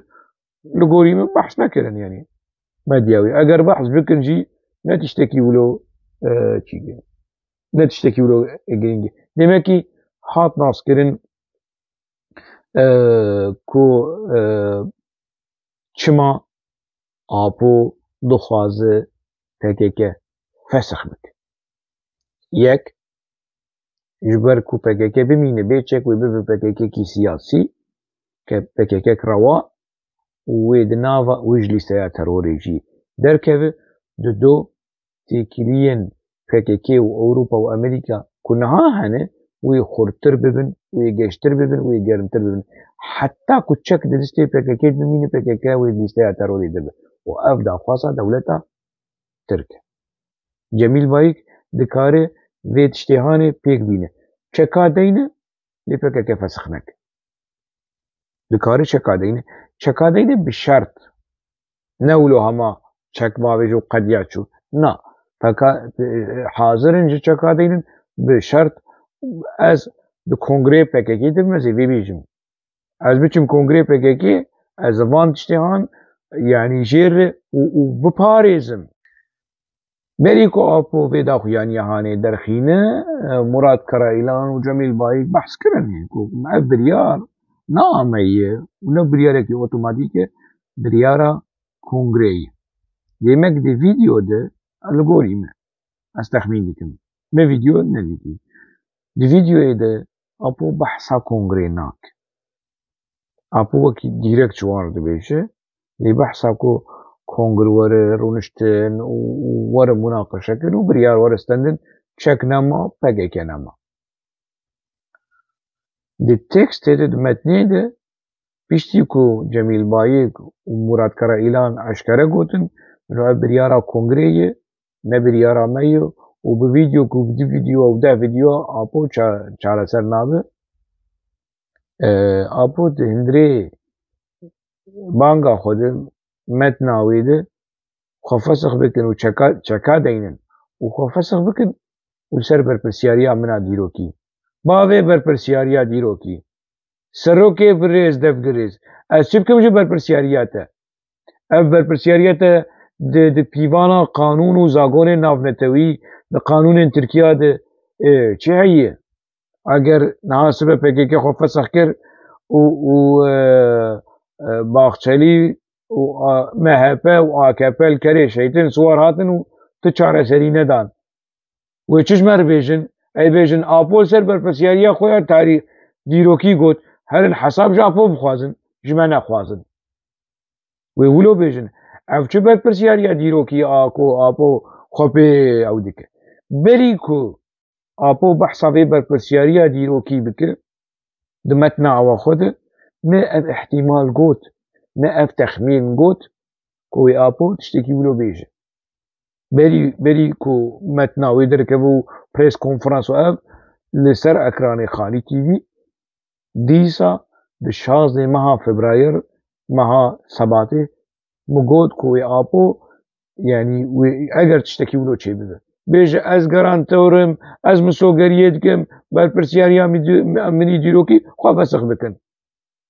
li gorî min behs nekirin, yanî medya wê. Eger behs bikin jî ne tiştekî wilo, e, çî ye. Ne tiştekî wilo, e, girîng e. Demekî hat naskirin, e, ku, e, çima Apo dixwaze P K K fesix bike. Yek, ji ber ku P K K bimîne, bê çek wê bibe P K K kî siyasî. ke P K K rewa û wê di nava wê ji lîsteya terorê jî derkeve, di do têkiliyên P K K û Ewropa û Amerîka ku niha hene, wê xurttir bibin, wê geştir bibin, wê germtir bibin. Heta ku çek di destê P K K dimîne, P K K wê di lîsteya terorê de be. Û ev daxwaza dewleta Tirk e. Cemîl Bayik dikare vê tiştê hanê pêk bîne. Çeka deyne, lê P K K fesix neke. Dikare çeka deyne. Çeka deyne bi şert. Ne wilo hema çek bavêje û qediya çû. Na. P K K, e, hazir in ji çeka deynin bi şert ez di kongreyê P K K de bim, ez ê vê bêjim. Ez biçim kongreyê P K K, ez van tiştê han, yanî jêr re û, û biparêzim. Berî ku Apo vê daxuyaniya hanê derxîne, Murat Karaîlan û Cemîl Bayik behs kirin ku ev biryar neameye û ne biryarekî otomatîk e, biryara kongreyê. Demek di vîdeo de, li gorî me, ez texmîn dikim, me vîdeo nedîtî. Di vîdeoyê de Apo behsa kongrê nake. Apo wekî dîrekt ji wan re dibêje, lê behsa ku kongr were rûniştin û, û were munaqeşe kirin û biryar were stendin, çek nema, P K K nema. Di tekstê de, di metnê de, piştî ku Cemîl Bayik û Murat Karaîlan eşkere gotin, ev biryara kongrê ye, ne biryara me ye û bi vîdeo ku bi du vîdeo û deh vîdeo Apo ça-, çareser nabe. E, Apo di hundirê banga xwe de, metna wê de, xwe fesix bikin û çeka, çeka deynin û xwe fesix bikin û li ser berpirsiyariya min a dîrokî. Bavê berpirsiyariya dîrokî. Serokê birêz, devgirêz. Ez çi bikim ji berpirsiyariya te? Ev berpirsiyariya te di, di pîvana qanûn û zagonên navnetewî, di qanûnên Tirkiya de, ê, çi heye? Eger niha sibe P K K xwe fesix kir û, û, e, e, Baxçelî û, a, M H P û A K P li kerê şeytin siwar hatin û tu çareserî nedan. Wê çi ji me re bêjin? Ey bêjin, Apo li ser berpirsiyariya xwe ya tarî-, dîrokî got, herin hesab ji Apo bixwazin, ji me nexwazin. Wê wilo bêjin, ev çi berpirsiyariya dîrokî a ku Apo xwe pê ew dike? Berî ku Apo behsa vê berpirsiyariya dîrokî bike, di metna awa xwe de, me ev ihtimal got, me ev texmîn got, ku wê Apo tiştekî wilo bêje. Berî, berî ku metna wê derkeve û press konferans û ev li ser ekranê Xalî T V, dîsa di şazdê meha Febrayar, meha Sebatê, min got ku wê Apo, yanî wê, eger tiştekî wilo çêbibe, bêje, ez garantor im, ez misogeriyê dikim, berpirsiyariya min dî-, min îdîrokî xwe fesix bikin.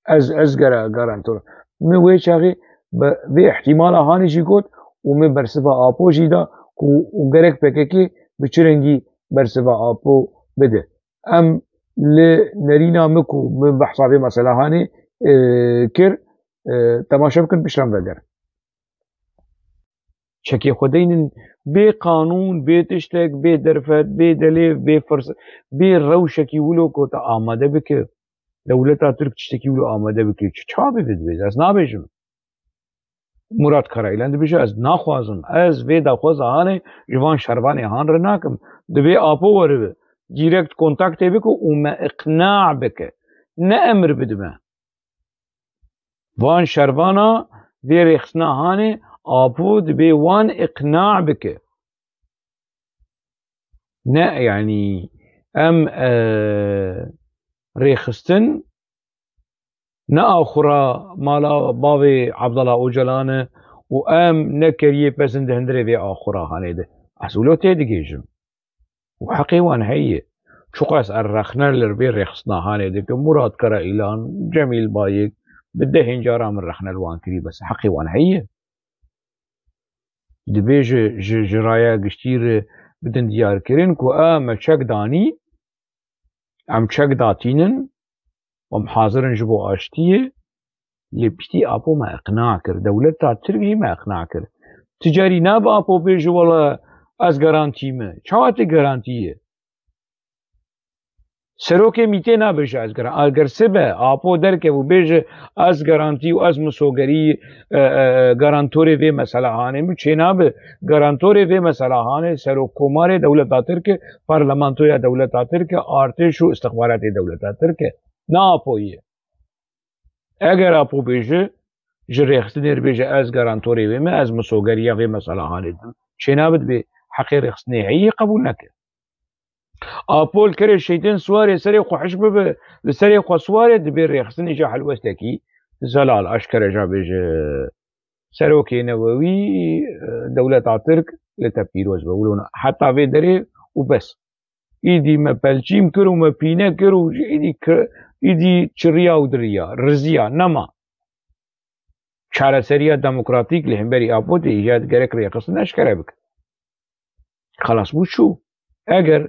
Ez, ez gera-, garantor im. Min wê çaxê be-, vê ihtimala hanê jî got û min bersiva Apo jî da ku û gerek P K K bi çi rengî bersiva Apo bide. Em li nerîna min ku min behsa vê mesela hanê, e, kir, e, temaşe bikin, piştre em vegerin. Çekê xwe deynin bê qanûn, bê tiştek, bê derfet, bê delêv, bê firs-, bê rewşekî wilo ku te amade bike. Dewleta Tirk tiştekî wilo amade bike. Çi çawa bê vê dibêje? Ez nabêjim. Murat Karayilan dibêje, ez naxwazim. Ez vê daxwaza hanê ji van şervanê han re nakim. Divê Apo weribe. Dîrekt kontaktê bike û me iqna bike. Ne emir bidime. Van şervana vê rêxistina hanê Apo dibê wan iqna bike. Ne, yanî em, e, rêxistin ne axura mala bavê Abdullah Ocalan e û em ne keriyê pezin di hundirê vê axura hanê de. Ez wilo têdigihîjim. Û heqê wan heye. Çiqas ez rexne li vê rêxistina hanê dikim, Murat Karayilan, Cemîl Bayik, bi dehên caran min rexne li wan kirî, bes heqê wan heye. Dibê ji, ji, ji raya giştî re bidin diyarkirin ku a me çek danî, em çek datînin, em hazir in ji bo aştiyê, lê piştî Apo me iqna kir, dewleta Tirk jî me iqna kir. Ti carî nabe Apo bêje, wela ez garantî me. Çawa te garantî ye? Serokê mîtê nabêje ez geran. Eger sibe Apo derkev û bêje ez garantî û ez misogerî, e, e, garantorê vê mesela hanê min çê nabe. Garantorê vê mesela hanê serokkomarê dewleta Tirk e, parlamentoya dewleta Tirk e, artêş û istixbaratê dewleta Tirk e. Ne Apoyî ye. Eger Apo bêje, ji rêxistinê re bêje ez garantorê vê me, ez misogeriya vê mesela hanê didim. Çê nabe dibê heqê rêxistinê heye qebûl neke. Apo li kerê şeytên siwarê serê xwe hiş bibe, li serê xwe siwarê dibê rêxistinê jî helwestekî zelal aşkere ja bêje. Serokê newewî, e, dewleta Tirk li te pîroz be. Wilo ne. Heta vê derê û bes. Îdî me pelçîm kir û me pîne kir û ji îdî ki-, îdî çiriya û diriya, riziya, nema. Çareseriya demokratîk li hemberî Apo tê îcat gerek rêxistin eşkere bike. Xelas bû çû. Eger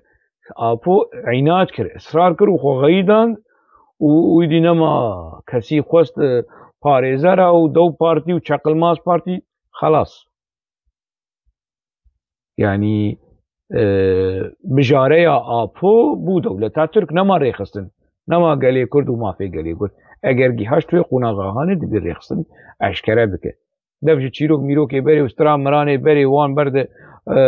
Apo înat kir, israr kir û xwe xeyî dan û wî dî nema kesî xwest, e, parêzera û dew partî û çeqilmaz partî, xelas. Yanî, e, bijareya Apo bû dewleta Tirk, nema rêxistin, nema gelê Kurd û mafê gelê Kurd. Eger gihaşt wê qonaxa hanê dibê rêxistin eşkere bike. Dev ji çîrok mîrokê berê û stran miranê berê wan berde, e,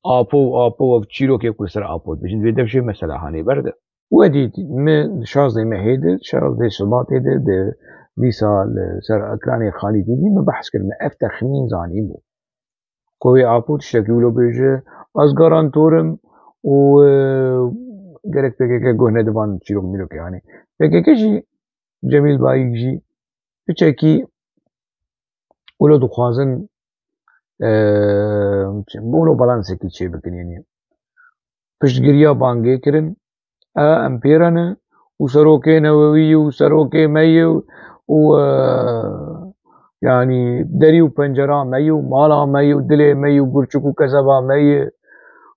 Apo û Apo wek çîrokê ku li ser Apo dibêjin, divê dev jê mesela hanê berde. We dît, min şazdeh mehê de, şazdeh Şubatê de, de dîsa li ser ekranê Xalî T V min behs kir, min ev texmîn zanîbû. Ku wê Apo tiştekî wilo bêje, ez garantor im û, e, gerek P K K guh nede van çîrok mîrokê hanê. P K K jî Cemîl Bayik jî piçekî wilo dixwazin, e, wilo balansekî çêbikin, yanî piştgiriya bangê kirin, e, em pê re ne û serokê newewî û serokê me ye û, e, yanî derî û pencera me ye û mala me ye û dilê me ye û gurçik û kezeba me ye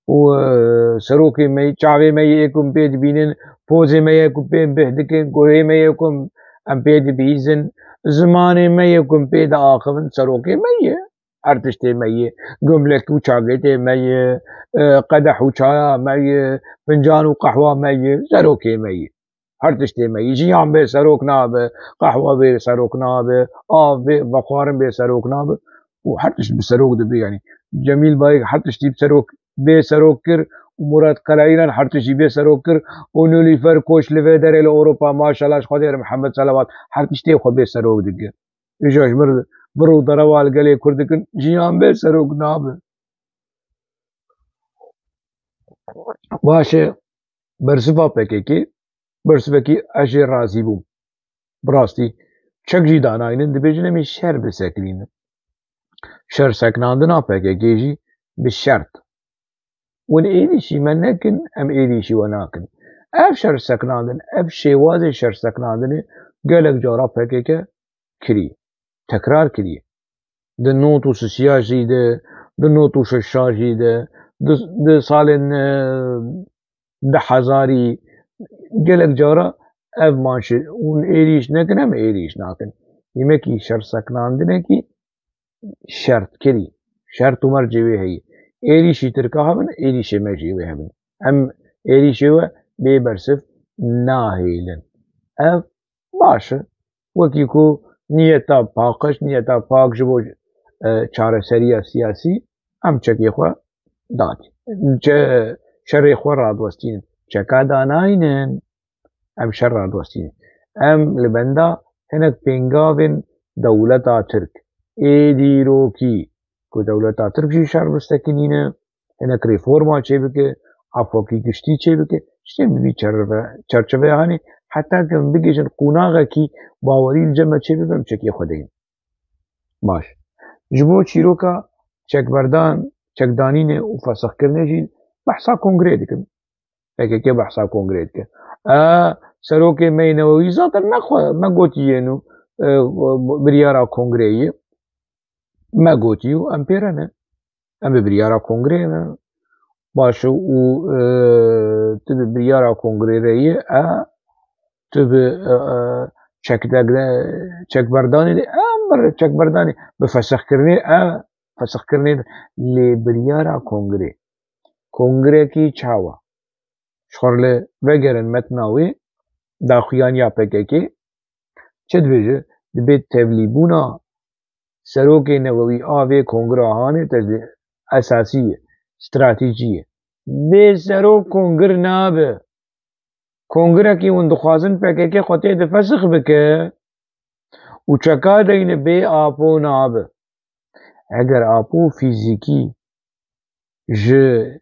û, e, serokê me ye, çavê me ye ê ku em pê dibînin, pozê me ye ku pê em bih dikin, guhê me ye ku em, em pê dibihîzin, zimanê me ye ku em pê diaxivin, serokê me ye. Her tiştê me ye. Gumlek û çagetê me ye, e, qedeh û çaya me ye, fincan û qehwa me ye, serokê me ye. Her tiştê me yî. Jiyan bê serok nabe, qehwe bê serok nabe, av bê, vexwarin bê serok nabe. Û her tişt bi serok dibe, yanî. Cemîl Bayik her tiştî bi serok, bê serok kir û Murat Qelayîran her tiştî bê serok kir û Nilûfer Koç li vê derê li Ewropa, maşallah, ji Xwedê re Mihemed Selawat, her tiştê xwe bê serok dike. Îja ji mir vir û derewa li gelê Kurd dikin, jiyan bê serok nabe. Baş e, bersiva P K K, bersivekî ez jê razî bûm. Bi rastî, çek jî danaynin, dibêjin em ê şer bisekinînin. Şer sekinandina P K K jî bi şert. Win êrîşî me nekin, em êrîşî we nakin. Ev şer sekinandin, ev şêwazê şer sekinandinê gelek cara P K K kirî, tekrar kirî. Di not û sisiya jî de, di not û şeşa jî de, di, di salên, e, du hezarî gelek cara ev manşê hûn êrîş nekin, em êrîş nakin. Hîmekî şer sekinandinekî şert kirî. Şert û mercê wê heye. Êrîşî Tirka hebin, êrîşê me jî wê hebin. Em êrîşê we bê bersiv nahêlin. Ev baş e. Wekî ku niyeta paqij, niyeta pak ji bo, e, çareseriya siyasî, em çekê xwe dadî. Çe-, şerê xwe radiwestînin. Çeka danaynin. Em şer radiwestînin. Em li benda hinek pêngavên dewleta Tirk ê dîrokî ku dewleta Tirk jî şer bisekinîne, hinek reforma çêbike, afwekî giştî çêbike, tiştên bi vî çerve-, çerçeveyê hanê, heta ku em bigihîjin qonaxekî bawerî li cem me çêbibe, em çekê xwe deyin. Baş. Ji bo çîroka çekberdan, çekdanînê û fesixkirinê jî behsa kongreyê dikim. P K K behsa kongreyê dike. E, serokê me yê newewî zaten me xwe, me gotiye nû, e, biryara kongreyê. Me gotî û em pê re ne. Em bi biryara kongreyê ne. Baş e û, e, tu bi biryara kongrê re yê, e, tu bi, e, e, çekdegre-, çekberdanê de, em bi çekberdanê, bi fesixkirinê, e, fesixkirinê de lê biryara kongrê. Kongrekî çawa? Ji xwe re vegerin metna wê daxuyaniya P K K. Çi dibêje? Dibê tevlîbûna serokê newewî a vê kongira hanê tevlî esasî ye, stratejî ye. Bê serok kongir nabe. Kongirekî hûn dixwazin P K K xwe tê de fesix bike û çeka deyne bê Apo nabe. Eger Apo fîzîkî ji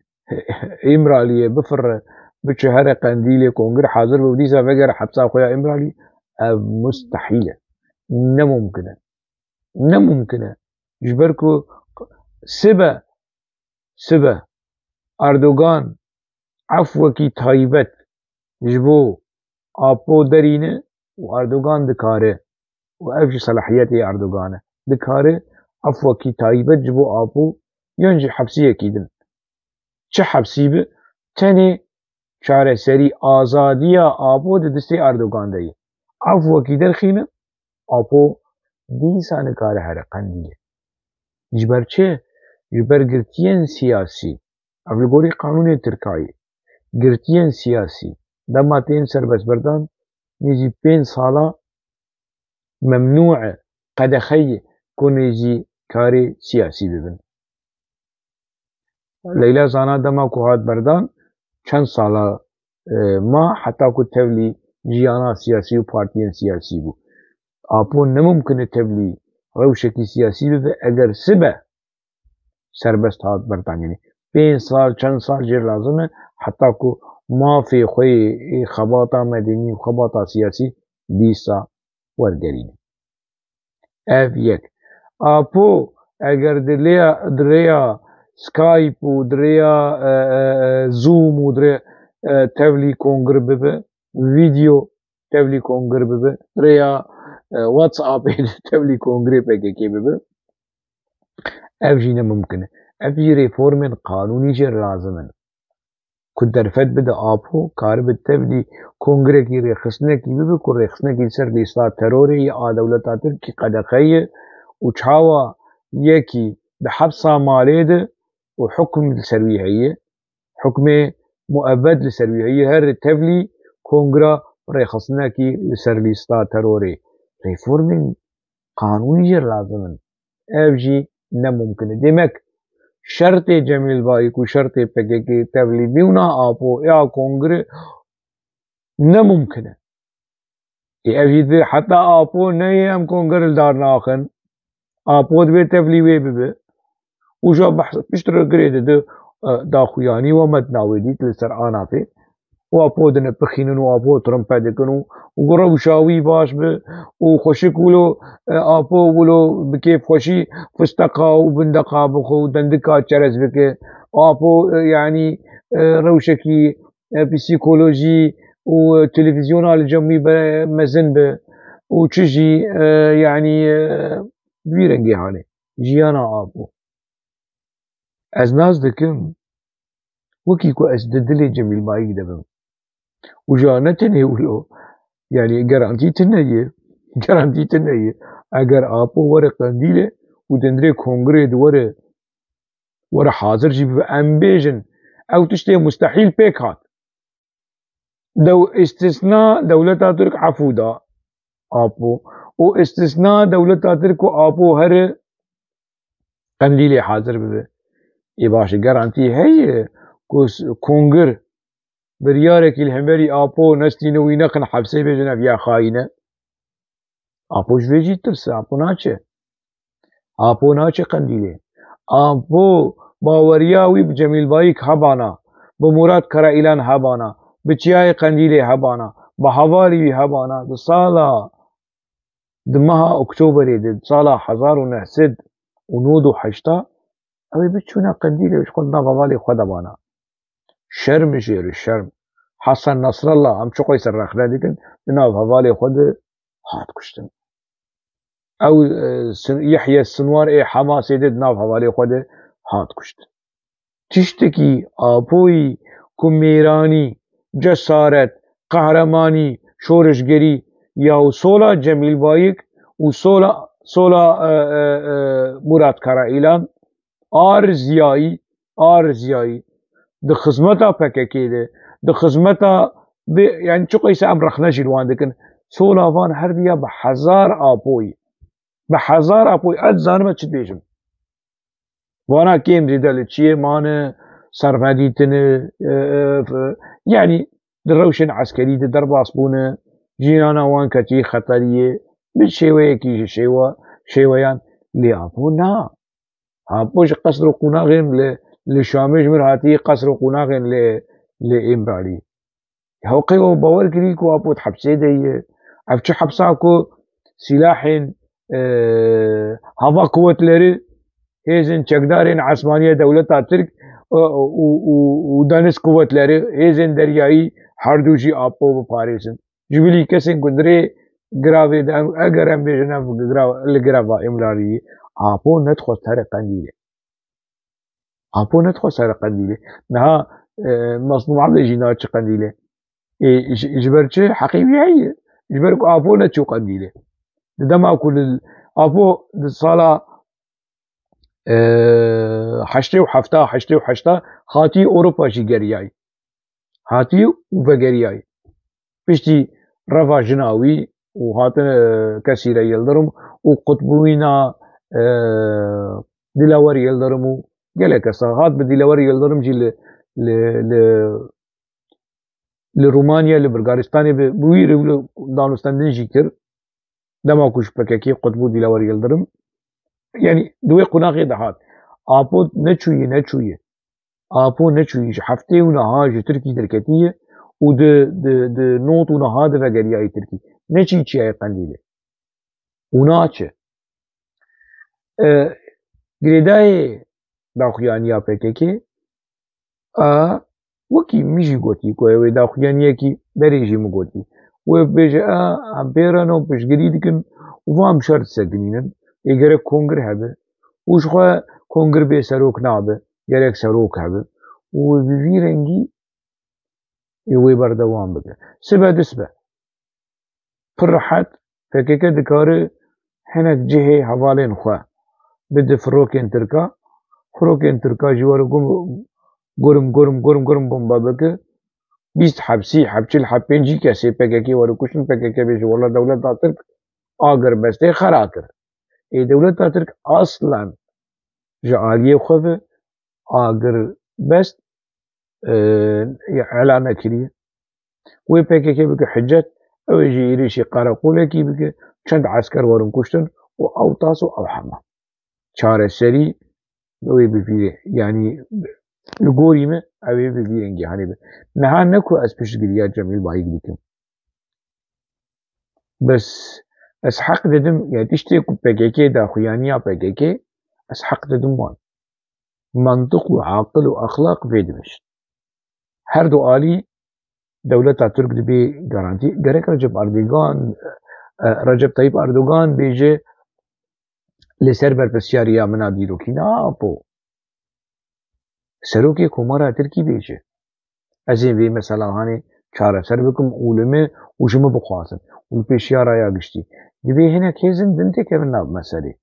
Îmraliyê bifire, biçe here Qendîlê kongir hazir be û dîsa vegere hepsa xwe ya Îmralî, ev mustehîl e. Ne mumkin e. Ne mumkin e. Ji ber ku sibe, sibe Erdogan efwekî taybet ji bo Apo derîne û Erdogan dikare, û ev jî selahiyetê Erdogan e, dikare efwekî taybet ji bo Apo yan jî hepsiyekî din. Çi hepsî bi, tenê çareserî, azadiya Apo di destê Erdogan de ye. Efwekî derxîne, Apo dîsa nikare here Qendîlê. Ji ber çi? Ji ber girtiyên siyasî. Ev li gorî qanûnê Tirkayê. Girtiyên siyasî dema tên serbestberdan nêzî pênc sala memnû e, qedexe ye ku nêzî karê siyasî bibin. Leyla Zana dema ku hat berdan çend sala, e, ma heta ku tevlî jiyana siyasî û partiyên siyasî bû. Apo ne mumkin e tevlî rewşekî siyasî bibe eger sibe serbest hat berdan. Yanî pênc sal, çend sal jê lazim e heta ku mafê xwe yê xebata medenî û xebata siyasî dîsa wergerîne. Ev yek. Apo eger di lêya, di rêya Skype û di rêya, e, e, e, Zoom û di rê, e, tevlî kongir bibe, vîdeo tevlî kongir bibe, di rêya, e, WhatsAppê de tevlî kongirê P K K bibe, ev jî ne mumkin e. Ev jî reformên qanûnî jê re lazim in. Ku derfet bide Apo, karibe tevlî kongirekî rêxistinekî bibe, ku rêxistinekî li ser lîsta terorê ye a dewleta Tirkî qedexe ye û çawa yekî di hepsa malê de û hukm li ser wî heye, hukmê muebed li ser wî heye, here tevlî kongira rêxistinekî li ser lîsta terorê. Reformên qanûnî jê re lazim in. Ev jî ne mumkin e. Demek şertê Cemîl Bayik û şertê P K K tevlî bûna Apo ya kongirê ne mumkin e. Ê, ev jî di heta Apo neyê em kongir li dar naxin. Apo divê tevlî wê bibe. Û ja behs piştre girê dide, e, daxuyanî we metna wê dît li ser Anafê. Û Apo dine pixînin û Apo trumpe dikin û, û rewşa wî baş bi û xweşik wilo, e, Apo wilo bi kêfxweşî fisteqa û bindeqa bixwe û dendika çerez bike. Apo, e, yanî, e, rewşekî, e, psîkolojî û, e, televîzyona li cem wî be mezin be û çi jî, e, yanî, e, bi vî rengê hale jiyana Apo. Ez nas dikim, wekî ku ez di dilê Cemîl Bayik de bim. Û ja ne tenê wilo, yanî garantî tune ye, garantî tune ye. Eger Apo were Qendîlê û di hundirê kongrê de were, were hazir jî bibe, em bêjin, ew tiştê mustehîl pêk hat. Dew-, îstisna dewleta Tirk efû da Apo. Û îstisna dewleta Tirk ku Apo here Qendîlê hazir bibe. Ê baş e, garantî heye ku s-, kongir biryarekî li hemberî Apo nestîne wî nekin hepsê bêjin ev ya xayîn e? Apo ji vê jî tirse, Apo naçe. Apo naçe Qendîlê. Apo baweriya wî bi Cemîl Bayik hebana, bi Murat Karaîlan hebana, bi Çiyayê Qendîlê hebana, bi hevalî wî hebana, di sala, di meha Oktoberê de, di sala hezar û neh sed û nod û heşta, ew ê biçûna Qendîlê û ji xwe di nav hevalê xwe de bana. Şerm jê re şerm. Hesen Nasrallah, em çi qey ser rexne dikin, di nav hevalê xwe de hat kuştin. Ew, e, Sin-, Yehye Sinwar ê Hemasê de di nav hevalê xwe de hat kuştin. Tiştekî Apoyî ku mêranî, cesaret, qehremanî, şorişgerî ya û sola Cemîl Bayik û sola, sola, e, e, e, Murat Karaîlan, arziyayî, arziyayî di xizmeta P K K de, di xizmeta vê, yani çiqo îsa em rexne jî li wan dikin. Sola van her diya bi hezar Apoyî. Bi hezar Apoyî. Ez dizanim ez çi dibêjim. Vana kêm zêde li çiyê mane, servedîtine, e, e, f-, yani di rewşên eskerî de derbas bûne, jînana wan ketî xeteriyê, bi şêweyekî ji şêwe-, şêweyan lê Apo na. Apo ji qesr û qonaxên li, li Şamê ji mir hatiye qesr û qonaxên li, li Îmralî. Hew qey we bawer kirî ku Apo di hepsê de ye. Ev çi hepsa ku silahên, e, hava kuvvetleri, hêzên çekdarên esmaniye dewleta Tirk, e, û, û, û deniz kuvvetleri, hêzên deryayî her du jî Apo biparêzin. Ji bilî kesên ku dirê giravê de em, eger em bêjin ev girav, li girava Îmraliyê, Apo nedixwest here Qendîlê. Apo nedixwest here Qendîlê. Niha, e, Mazlûm Ebdê jî naçi Qendîlê. E, ji, ji ber çi? Heqê wî heye. Ji ber ku Apo neçû Qendîlê. Di dema ku li, Apo di sala, e, heştê û hefta, heştê û heşta hatî Ewropa jî geriyayî. Hatî û vegeriyayî. Piştî reva jina wî û hatine Kesîre Yildirim û qutbûyîna, e, Dilawer Yildirim û gelek kesa hat bi Dilawer Yildirim jî li, li, li, li Romanya, li Bulgaristanê bi, bi wî rêwilo danûstendin jî kir. Dema ku ji P K K qutbû Dilawer Yildirim, yani di wê qonaxê de hat. Apo neçûyî, neçûyî. Apo neçûyî, ji heftê û niha ji Tirkî derketiye û di, di, di not û niha di vegeriyayî Tirkî. Neçî çiyayê Qendîlê. Û naçe. E, girêdayê daxuyaniya P K K, a, wekî min jî gotî ku ew ê daxuyaniyekî berê jî min gotî. Wê bêje, a, em pê re no piştgirî dikin û van bi şer disekinînin. Ê gerek kongir hebe. Û ji xwe kongir bê serok nabe. Gerek serok hebe. Û wê bi vî rengî ê wê berdewam bike. Sibe du sibe. Pir rehet P K K dikare hinek cihê hevalên xwe bide firokên Tirka. Firokên Tirka jî were gum-, gurim, gurim, gurim, gurim bombe bike. Bîst heb sî heb çil heb pêncî kesê P K K were kuştin, P K K bêje, wela dewleta Tirk agirbestê xera kir. Ê dewleta Tirk aslen ji aliyê xwe ve agirbest, e, îlan nekiriye. Wê P K K bike hicet, ew ê jî êrişî qereqolekî bike, çend esker werin kuştin û ew tas û ew hema. Çareserî ew ê bi vî rê, yanî li gorî me ew ê bi vî rengî hanê be. Niha ne ku ez piştgiriya Cemîl Bayik dikim. Bes ez heq didim, ya tiştê ku P K K daxuyaniya P K K, ez heq didim wan. Mantiq û aqil û exlaq vê dibêjin. Her du alî dewleta Tirk dibê garantî. Gerek Recep Erdogan, e, Recep Tayyip Erdogan bêje, li ser berpirsyariya min a dîrokî ne Apo. Serokê Komara Tirkî bêje. Ez ê vê mesela hanê çareser bikim û li min û ji min bixwazin. Û li pêşiya raya giştî. Dibê hinek hêzin din têkevin nav meselê.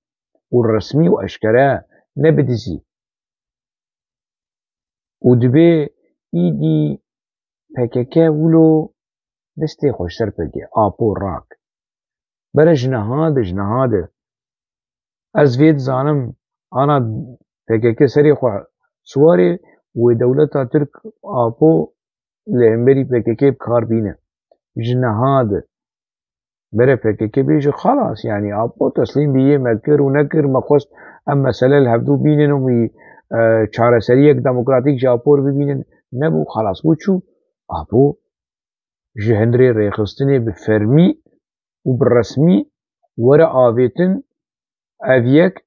Û resmî û eşkere, ne bi dizî. Û dibê îdî P K K wilo destê xwe ji ser P K K, Apo rak. Bere ji niha de, ji niha de. Ez vê dizanim, ana P K K serê xwe siwarê wê dewleta Tirk Apo li hemberî P K K bi kar bîne. Ji niha de. Bere P K K bêje xalas, yanî Apo teslîm bî yê me kir û nekir, me xwest em mesele li hevdû bînin û wî, e, çareseriyek demokratîk ji Apo re bibînin. Nebû, xalas bû çû. Apo ji hundirê rêxistinê bi fermî û bi resmî were avêtin, ev yek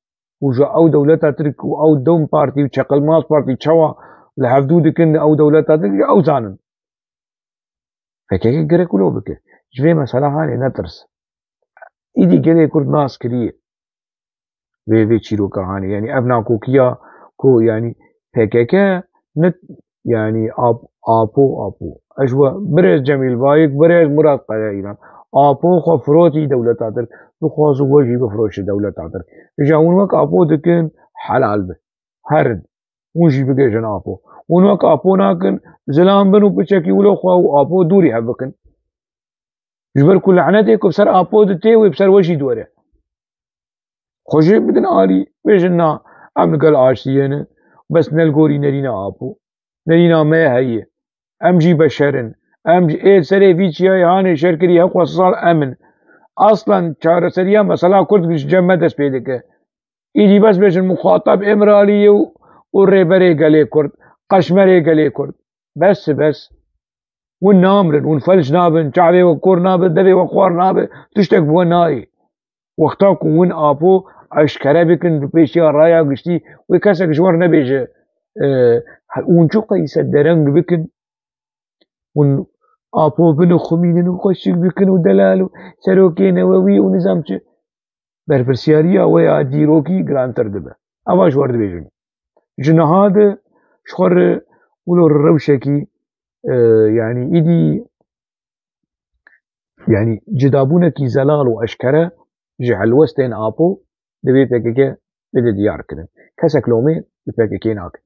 û ji ew dewleta Tirk û ew DEM Partî û Çeqilmaz Partî çawa li hevdû dikin ew dewleta Tirk, ew zanin. P K K gerek wilo bike. Ji vê mesela hanê netirs. Îdî gelê Kurd nas kiriye. Vê, vê çîroka hanê. Yanî ev nakokiya ku yanî P K K ne, yanî Ap-, Apo, Apo. Ez we birêz Cemîl Bayik, birêz Murat Kaya Îran. Apo xwe firotî dewleta Tirk. Dixwaze we jî bifiroşe dewleta Tirk. Îja hûn wek Apo dikin, helal be. Herin. Hûn jî bigihîjin Apo. Hûn wek Apo nakin, zilam bin û piçekî wilo xwe û Apo dûrî hev bikin. Ji ber ku lanetê ku bi ser Apo di tê, wê bi ser we jî diwere. Xwe jê bidin alî, bêjin na, em li gel aştiyê ne, bes ne li gorî nerîna Apo. Nerîna me heye. Em jî beşer in. Em jî ê serê vî çiyayê hanê şer kirî hewqas sal em in. Aslan çareseriya mesela Kurd ji cem me dest pê dike. Îdî bes bêjin muxatab Îmraliyê û, û rêberê gelê Kurd, qeşmerê gelê Kurd. Bes e, bes. Hûn namirin, hûn felç nabin, çavê we kor nabe, devê we xwar nabe, tiştek bi we nayê. Wexta ku hûn Apo eşkere bikin, bi pêşiya raya giştî, wê kesek ji we re nebêje, e, hûn çi qeyse dereng bikin, hûn Apo bin û xumînin û xweşik bikin û delal û serokê newewî û nizam çi. Berpirsiyariya we ya dîrokî girantir dibe. Eva ji we re dibêjin. Ji niha de ji xwe re wilo rewşekî, e, yanî îdî, yanî cidabûnekî zelal û eşkere ji helwestên Apo divê P K K bide diyar kirin. Kesek lomê li P K K nake.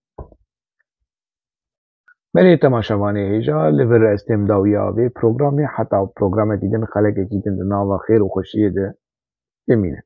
Belê temaşevanê hêja, li vir ez têm dawiya vê programê, heta programekî din, xelekekî din di nava xêr û xweşiyê de bimînin.